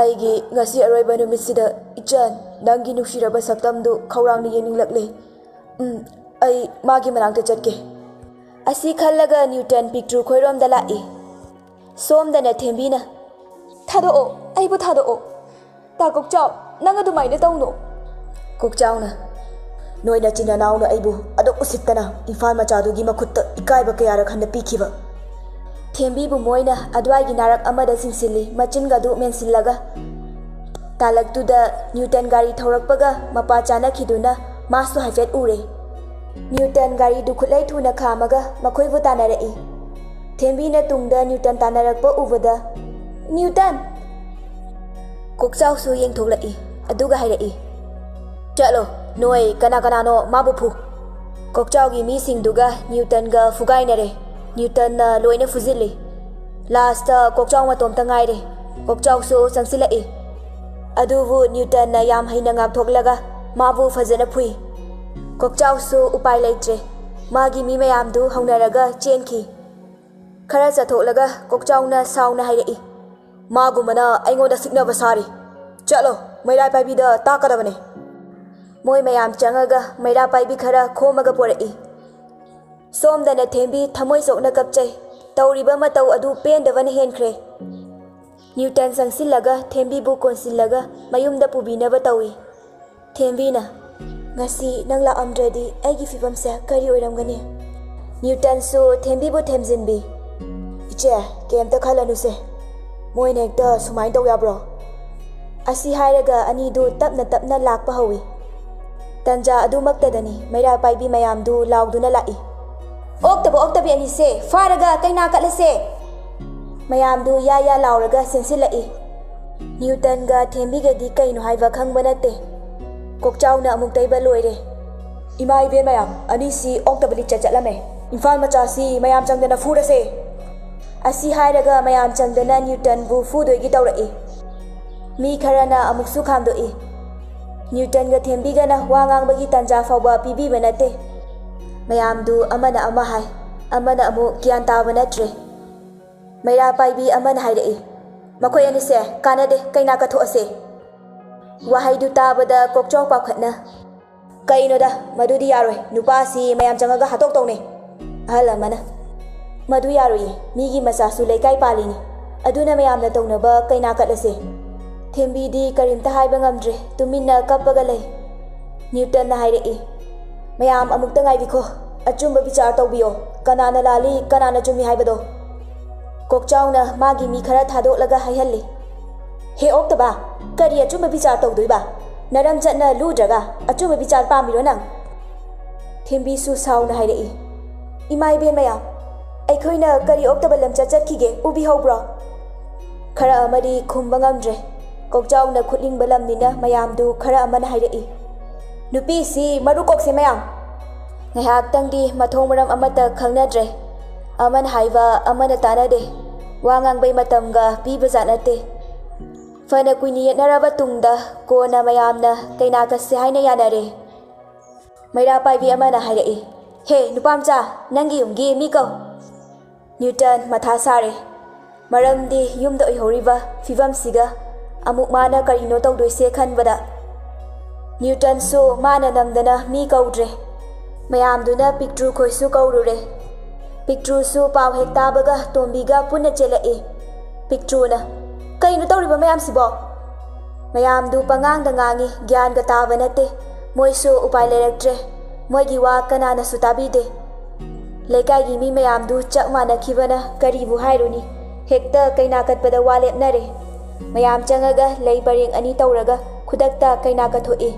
"ꯑꯩꯒꯤ ꯉꯁꯤ ꯑꯔꯣꯏꯕ ꯅꯨꯃꯤꯠꯁꯤꯗ ꯏꯆꯟ, ꯅꯪꯒꯤ ꯅꯨꯡꯁꯤꯔꯕ ꯁꯛꯇꯝꯗꯨ ꯈꯧꯔꯥꯡꯅ ꯌꯦꯡꯅꯤꯡꯂꯛꯂꯦ꯫ ꯎꯝ, ꯑꯩ ꯃꯥꯒꯤ ꯃꯅꯥꯛꯇ ꯆꯠꯀꯦ꯫" ꯑꯁꯤ ꯈꯜꯂꯒ ꯅ꯭ꯌꯨꯇꯟ ꯄꯤꯛꯇ꯭ꯔꯨ ꯈꯣꯏꯔꯣꯝꯗ ꯂꯥꯛꯏ꯫ ꯁꯣꯝꯗꯅ ꯊꯦꯝꯕꯤꯅ, "ꯊꯥꯗꯣꯛꯑꯣ, ꯑꯩꯕꯨ ꯊꯥꯗꯣꯛꯑꯣ꯫ ꯇꯥ ꯀꯣꯛꯆꯥꯎ, ꯅꯪ ꯑꯗꯨꯃꯥꯏꯅ ꯇꯧꯅꯨ꯫" ꯀꯣꯛꯆꯥꯎꯅ, ꯅꯣꯏ ꯅꯆꯤꯟ ꯅꯅꯥꯎꯅ ꯑꯩꯕꯨ ꯑꯗꯨꯛ ꯎꯁꯤꯠꯇꯅ ꯏꯝꯐꯥꯜ ꯃꯆꯥꯗꯨꯒꯤ ꯃꯈꯨꯠꯇ ꯏꯀꯥꯏꯕ ꯀꯌꯥꯔꯛ ꯍꯟꯅ ꯄꯤꯈꯤꯕ꯫ ꯊꯦꯝꯕꯤꯕꯨ ꯃꯣꯏꯅ ꯑꯗꯨꯋꯥꯏꯒꯤ ꯅꯥꯔꯛ ꯑꯃꯗ ꯆꯤꯡꯁꯤꯜꯂꯤ, ꯃꯆꯤꯟꯒ ꯑꯗꯨ ꯃꯦꯟꯁꯤꯜꯂꯒ꯫ ꯇꯥꯂꯛꯇꯨꯗ ꯅ꯭ꯌꯨꯇꯟ ꯒꯥꯔꯤ ꯊꯧꯔꯛꯄꯒ ꯃꯄꯥ ꯆꯥꯅꯈꯤꯗꯨꯅ ꯃꯥꯁꯨ ꯍꯥꯏꯐꯦꯠ ꯎꯔꯦ꯫ ꯅ꯭ꯌꯨꯇꯟ ꯒꯥꯔꯤꯗꯨ ꯈꯨꯠꯂꯩ ꯊꯨꯅ ꯈꯥꯝꯃꯒ ꯃꯈꯣꯏꯕꯨ ꯇꯥꯟꯅꯔꯛꯏ꯫ ꯊꯦꯝꯕꯤꯅ ꯇꯨꯡꯗ ꯅ꯭ꯌꯨꯇꯟ ꯇꯥꯟꯅꯔꯛꯄ ꯎꯕꯗ, "ꯅ꯭ꯌꯨꯇꯟ!" ꯀꯣꯛꯆꯥꯎꯁꯨ ꯌꯦꯡꯊꯣꯛꯂꯛꯏ, ꯑꯗꯨꯒ ꯍꯥꯏꯔꯛꯏ, "ꯆꯠꯂꯣ, ꯅꯣꯏ ꯀꯅꯥ ꯀꯅꯥꯅꯣ ꯃꯥꯕꯨ ꯐꯨ꯫" ꯀꯣꯛꯆꯥꯎꯒꯤ ꯃꯤꯁꯤꯡꯗꯨꯒ ꯅ꯭ꯌꯨꯇꯟꯒ ꯐꯨꯒꯥꯏꯅꯔꯦ꯫ ꯅ꯭ꯌꯨꯇꯟꯅ ꯂꯣꯏꯅ ꯐꯨꯖꯤꯜꯂꯤ꯫ ꯂꯥꯁꯇ ꯀꯣꯛꯆꯥꯎ ꯃꯇꯣꯝꯇ ꯉꯥꯏꯔꯦ꯫ ꯀꯣꯛꯆꯥꯎꯁꯨ ꯆꯪꯁꯤꯜꯂꯛꯏ꯫ ꯑꯗꯨꯕꯨ ꯅ꯭ꯌꯨꯇꯟꯅ ꯌꯥꯝ ꯍꯩꯅ ꯉꯥꯛꯊꯣꯛꯂꯒ ꯃꯥꯕꯨ ꯐꯖꯅ ꯐꯨꯏ꯫ ꯀꯣꯛꯆꯥꯎꯁꯨ ꯎꯄꯥꯏ ꯂꯩꯇ꯭ꯔꯦ꯫ ꯃꯥꯒꯤ ꯃꯤ ꯃꯌꯥꯝꯗꯨ ꯍꯧꯅꯔꯒ ꯆꯦꯟꯈꯤ꯫ ꯈꯔ ꯆꯠꯊꯣꯛꯂꯒ ꯀꯣꯛꯆꯥꯎꯅ ꯁꯥꯎꯅ ꯍꯥꯏꯔꯛꯏ, "ꯃꯥꯒꯨꯝꯕꯅ ꯑꯩꯉꯣꯟꯗ ꯁꯤꯡꯅꯕ ꯁꯥꯔꯤ꯫ ꯆꯠꯂꯣ, ꯃꯩꯔꯥ ꯄꯥꯏꯕꯤꯗ ꯇꯥꯛꯀꯗꯕꯅꯤ꯫" ꯃꯣꯏ ꯃꯌꯥꯝ ꯆꯪꯉꯒ ꯃꯩꯔꯥ ꯄꯥꯏꯕꯤ ꯈꯔ ꯈꯣꯝꯃꯒ ꯄꯣꯔꯛꯏ꯫ ꯁꯣꯝꯗꯅ ꯊꯦꯝꯕꯤ ꯊꯃꯣꯏ ꯁꯣꯛꯅ ꯀꯞꯆꯩ꯫ ꯇꯧꯔꯤꯕ ꯃꯇꯧ ꯑꯗꯨ ꯄꯦꯟꯗꯕꯅ ꯍꯦꯟꯈ꯭ꯔꯦ꯫ ꯅ꯭ꯌꯨꯇꯟ ꯆꯪꯁꯤꯜꯂꯒ ꯊꯦꯝꯕꯤꯕꯨ ꯀꯣꯟꯁꯤꯜꯂꯒ ꯃꯌꯨꯝꯗ ꯄꯨꯕꯤꯅꯕ ꯇꯧꯏ꯫ ꯊꯦꯝꯕꯤꯅ, "ꯉꯁꯤ ꯅꯪ ꯂꯥꯛꯑꯝꯗ꯭ꯔꯗꯤ ꯑꯩꯒꯤ ꯐꯤꯕꯝꯁꯦ ꯀꯔꯤ ꯑꯣꯏꯔꯝꯒꯅꯤ?" ꯅ꯭ꯌꯨꯇꯟꯁꯨ ꯊꯦꯝꯕꯤꯕꯨ ꯊꯦꯝꯖꯤꯟꯕꯤ꯫ "ꯏꯆꯦ, ꯀꯩꯝꯇ ꯈꯜꯂꯅꯨꯁꯦ꯫ ꯃꯣꯏꯅ ꯍꯦꯛꯇ ꯁꯨꯃꯥꯏꯅ ꯇꯧ ꯌꯥꯕ꯭ꯔꯣ?" ꯑꯁꯤ ꯍꯥꯏꯔꯒ ꯑꯅꯤꯗꯨ ꯇꯞꯅ ꯇꯞꯅ ꯂꯥꯛꯄ ꯍꯧꯏ꯫ ꯇꯟꯖꯥ ꯑꯗꯨꯃꯛꯇꯗꯅꯤ ꯃꯩꯔꯥ ꯄꯥꯏꯕꯤ ꯃꯌꯥꯝꯗꯨ ꯂꯥꯎꯗꯨꯅ ꯂꯥꯛꯏ, "ꯑꯣꯛꯇꯕ ꯑꯣꯛꯇꯕꯤ ꯑꯅꯤꯁꯦ ꯐꯥꯔꯒ ꯀꯩꯅꯥ ꯀꯠꯂꯁꯦ!" ꯃꯌꯥꯝꯗꯨ ꯌꯥ ꯌꯥ ꯂꯥꯎꯔꯒ ꯆꯦꯟꯁꯤꯜꯂꯛꯏ꯫ ꯅ꯭ꯌꯨꯇꯟꯒ ꯊꯦꯝꯕꯤꯒꯗꯤ ꯀꯩꯅꯣ ꯍꯥꯏꯕ ꯈꯪꯕ ꯅꯠꯇꯦ꯫ ꯀꯣꯛꯆꯥꯎꯅ ꯑꯃꯨꯛ ꯇꯩꯕ ꯂꯣꯏꯔꯦ꯫ "ꯏꯃꯥ ꯏꯕꯦꯟ ꯃꯌꯥꯝ, ꯑꯅꯤꯁꯤ ꯑꯣꯛꯇꯕ ꯂꯤꯆꯠ ꯆꯠꯂꯝꯃꯦ꯫ ꯏꯝꯐꯥꯜ ꯃꯆꯥꯁꯤ ꯃꯌꯥꯝ ꯆꯪꯗꯅ ꯐꯨꯔꯁꯦ!" ꯑꯁꯤ ꯍꯥꯏꯔꯒ ꯃꯌꯥꯝ ꯆꯪꯗꯅ ꯅ꯭ꯌꯨꯇꯟꯕꯨ ꯐꯨꯗꯣꯏꯒꯤ ꯇꯧꯔꯛꯏ꯫ ꯃꯤ ꯈꯔꯅ ꯑꯃꯨꯛꯁꯨ ꯈꯥꯝꯗꯣꯛꯏ꯫ ꯅ꯭ꯌꯨꯇꯟꯒ ꯊꯦꯝꯕꯤꯒꯅ ꯋꯥ ꯉꯥꯡꯕꯒꯤ ꯇꯥꯟꯖꯥ ꯐꯥꯎꯕ ꯄꯤꯕꯤꯕ ꯅꯠꯇꯦ꯫ ꯃꯌꯥꯝꯗꯨ ꯑꯃꯅ ꯑꯃ ꯍꯥꯏ, ꯑꯃꯅ ꯑꯃꯨꯛ ꯒ꯭ꯌꯥꯟ ꯇꯥꯕ ꯅꯠꯇ꯭ꯔꯦ꯫ ꯃꯩꯔꯥ ꯄꯥꯏꯕꯤ ꯑꯃꯅ ꯍꯥꯏꯔꯛꯏ, "ꯃꯈꯣꯏ ꯑꯅꯤꯁꯦ ꯀꯥꯟꯅꯗꯦ, ꯀꯩꯅꯥ ꯀꯠꯊꯣꯛꯑꯁꯦ!" ꯋꯥꯍꯩꯗꯨ ꯇꯥꯕꯗ ꯀꯣꯛꯆꯥꯎ ꯄꯥꯈꯠꯅ, "ꯀꯩꯅꯣꯗ, ꯃꯗꯨꯗꯤ ꯌꯥꯔꯣꯏ, ꯅꯨꯄꯥꯁꯤ ꯃꯌꯥꯝ ꯆꯪꯉꯒ ꯍꯥꯠꯇꯣꯛꯇꯧꯅꯦ꯫" ꯑꯍꯜ ꯑꯃꯅ, "ꯃꯗꯨ ꯌꯥꯔꯣꯏꯌꯦ, ꯃꯤꯒꯤ ꯃꯆꯥꯁꯨ ꯂꯩꯀꯥꯏ ꯄꯥꯜꯂꯤꯅꯤ, ꯑꯗꯨꯅ ꯃꯌꯥꯝꯅ ꯇꯧꯅꯕ ꯀꯩꯅꯥ ꯀꯠꯂꯁꯦ꯫" ꯊꯦꯝꯕꯤꯗꯤ ꯀꯔꯤꯝꯇ ꯍꯥꯏꯕ ꯉꯝꯗ꯭ꯔꯦ, ꯇꯨꯃꯤꯟꯅ ꯀꯞꯄꯒ ꯂꯩ꯫ ꯅ꯭ꯌꯨꯇꯟꯅ ꯍꯥꯏꯔꯛꯏ, "ꯃꯌꯥꯝ ꯑꯃꯨꯛꯇ ꯉꯥꯏꯕꯤꯈꯣ, ꯑꯆꯨꯝꯕ ꯕꯤꯆꯥꯔ ꯇꯧꯕꯤꯌꯣ, ꯀꯅꯥꯅ ꯂꯥꯜꯂꯤ, ꯀꯅꯥꯅ ꯆꯨꯝꯃꯤ ꯍꯥꯏꯕꯗꯣ"꯫ ꯀꯣꯛꯆꯥꯎꯅ ꯃꯥꯒꯤ ꯃꯤ ꯈꯔ ꯊꯥꯗꯣꯛꯂꯒ ꯍꯥꯏꯍꯜꯂꯤ, "ꯍꯦ ꯑꯣꯛꯇꯕ, ꯀꯔꯤ ꯑꯆꯨꯝꯕ ꯕꯤꯆꯥꯔ ꯇꯧꯗꯣꯏꯕ? ꯅꯔꯝ ꯆꯠꯅ ꯂꯨꯗ꯭ꯔꯒ ꯑꯆꯨꯝꯕ ꯕꯤꯆꯥꯔ ꯄꯥꯝꯃꯤꯔꯣ ꯅꯪ?" ꯊꯦꯝꯕꯤꯁꯨ ꯁꯥꯎꯅ ꯍꯥꯏꯔꯛꯏ, "ꯏꯃꯥ ꯏꯕꯦꯟ ꯃꯌꯥꯝ, ꯑꯩꯈꯣꯏꯅ ꯀꯔꯤ ꯑꯣꯛꯇꯕ ꯂꯝꯆꯠ ꯆꯠꯈꯤꯒꯦ ꯎꯕꯤꯍꯧꯕ꯭ꯔꯣ?" ꯈꯔ ꯑꯃꯗꯤ ꯈꯨꯝꯕ ꯉꯝꯗ꯭ꯔꯦ꯫ ꯀꯣꯛꯆꯥꯎꯅ ꯈꯨꯠꯂꯤꯡꯕ ꯂꯝꯅꯤꯅ ꯃꯌꯥꯝꯗꯨ ꯈꯔ ꯑꯃꯅ ꯍꯥꯏꯔꯛꯏ, "ꯅꯨꯄꯤꯁꯤ ꯃꯔꯨ ꯀꯣꯛꯁꯦ ꯃꯌꯥꯝ!" ꯉꯥꯏꯍꯥꯛꯇꯪꯗꯤ ꯃꯊꯣꯡ ꯃꯔꯝ ꯑꯃꯠꯇ ꯈꯪꯅꯗ꯭ꯔꯦ꯫ ꯑꯃꯅ ꯍꯥꯏꯕ ꯑꯃꯅ ꯇꯥꯅꯗꯦ꯫ ꯋꯥ ꯉꯥꯡꯕꯩ ꯃꯇꯝꯒ ꯄꯤꯕꯖꯥꯠ ꯅꯠꯇꯦ꯫ ꯐꯅ ꯀꯨꯏꯅ ꯌꯦꯠꯅꯔꯕ ꯇꯨꯡꯗ ꯀꯣꯟꯅ ꯃꯌꯥꯝꯅ ꯀꯩꯅꯥ ꯀꯠꯁꯦ ꯍꯥꯏꯅ ꯌꯥꯅꯔꯦ꯫ ꯃꯩꯔꯥ ꯄꯥꯏꯕꯤ ꯑꯃꯅ ꯍꯥꯏꯔꯛꯏ, "ꯍꯦ ꯅꯨꯄꯥꯝꯆꯥ, ꯅꯪꯒꯤ ꯌꯨꯝꯒꯤ ꯃꯤ ꯀꯧ"꯫ ꯅ꯭ꯌꯨꯇꯟ ꯃꯊꯥ ꯁꯥꯔꯦ꯫ ꯃꯔꯝꯗꯤ ꯌꯨꯝꯗ ꯑꯣꯏꯍꯧꯔꯤꯕ ꯐꯤꯕꯝꯁꯤꯒ ꯑꯃꯨꯛ ꯃꯥꯅ ꯀꯔꯤꯅꯣ ꯇꯧꯗꯣꯏꯁꯦ ꯈꯟꯕꯗ꯫ ꯅ꯭ꯌꯨꯇꯟꯁꯨ ꯃꯥꯅ ꯅꯝꯗꯅ ꯃꯤ ꯀꯧꯗ꯭ꯔꯦ꯫ ꯃꯌꯥꯝꯗꯨꯅ ꯄꯤꯛꯇ꯭ꯔꯨ ꯈꯣꯏꯁꯨ ꯀꯧꯔꯨꯔꯦ꯫ ꯄꯤꯛꯇ꯭ꯔꯨꯁꯨ ꯄꯥꯎ ꯍꯦꯛ ꯇꯥꯕꯒ ꯇꯣꯝꯕꯤꯒ ꯄꯨꯟꯅ ꯆꯦꯜꯂꯛꯏ꯫ ꯄꯤꯛꯇ꯭ꯔꯨꯅ, "ꯀꯩꯅꯣ ꯇꯧꯔꯤꯕ ꯃꯌꯥꯝꯁꯤꯕꯣ?" ꯃꯌꯥꯝꯗꯨ ꯄꯉꯥꯡꯗ ꯉꯥꯡꯉꯤ, ꯒ꯭ꯌꯥꯟꯒ ꯇꯥꯕ ꯅꯠꯇꯦ꯫ ꯃꯣꯏꯁꯨ ꯎꯄꯥꯏ ꯂꯩꯔꯛꯇ꯭ꯔꯦ꯫ ꯃꯣꯏꯒꯤ ꯋꯥ ꯀꯅꯥꯅꯁꯨ ꯇꯥꯕꯤꯗꯦ꯫ ꯂꯩꯀꯥꯏꯒꯤ ꯃꯤ ꯃꯌꯥꯝꯗꯨ ꯆꯞ ꯃꯥꯟꯅꯈꯤꯕꯅ ꯀꯔꯤꯕꯨ ꯍꯥꯏꯔꯨꯅꯤ? ꯍꯦꯛꯇ ꯀꯩꯅꯥ ꯀꯠꯄꯗ ꯋꯥ ꯂꯦꯞꯅꯔꯦ꯫ ꯃꯌꯥꯝ ꯆꯪꯉꯒ ꯂꯩ ꯄꯔꯦꯡ ꯑꯅꯤ ꯇꯧꯔꯒ ꯈꯨꯗꯛꯇ ꯀꯩꯅꯥ ꯀꯠꯊꯣꯛꯏ꯫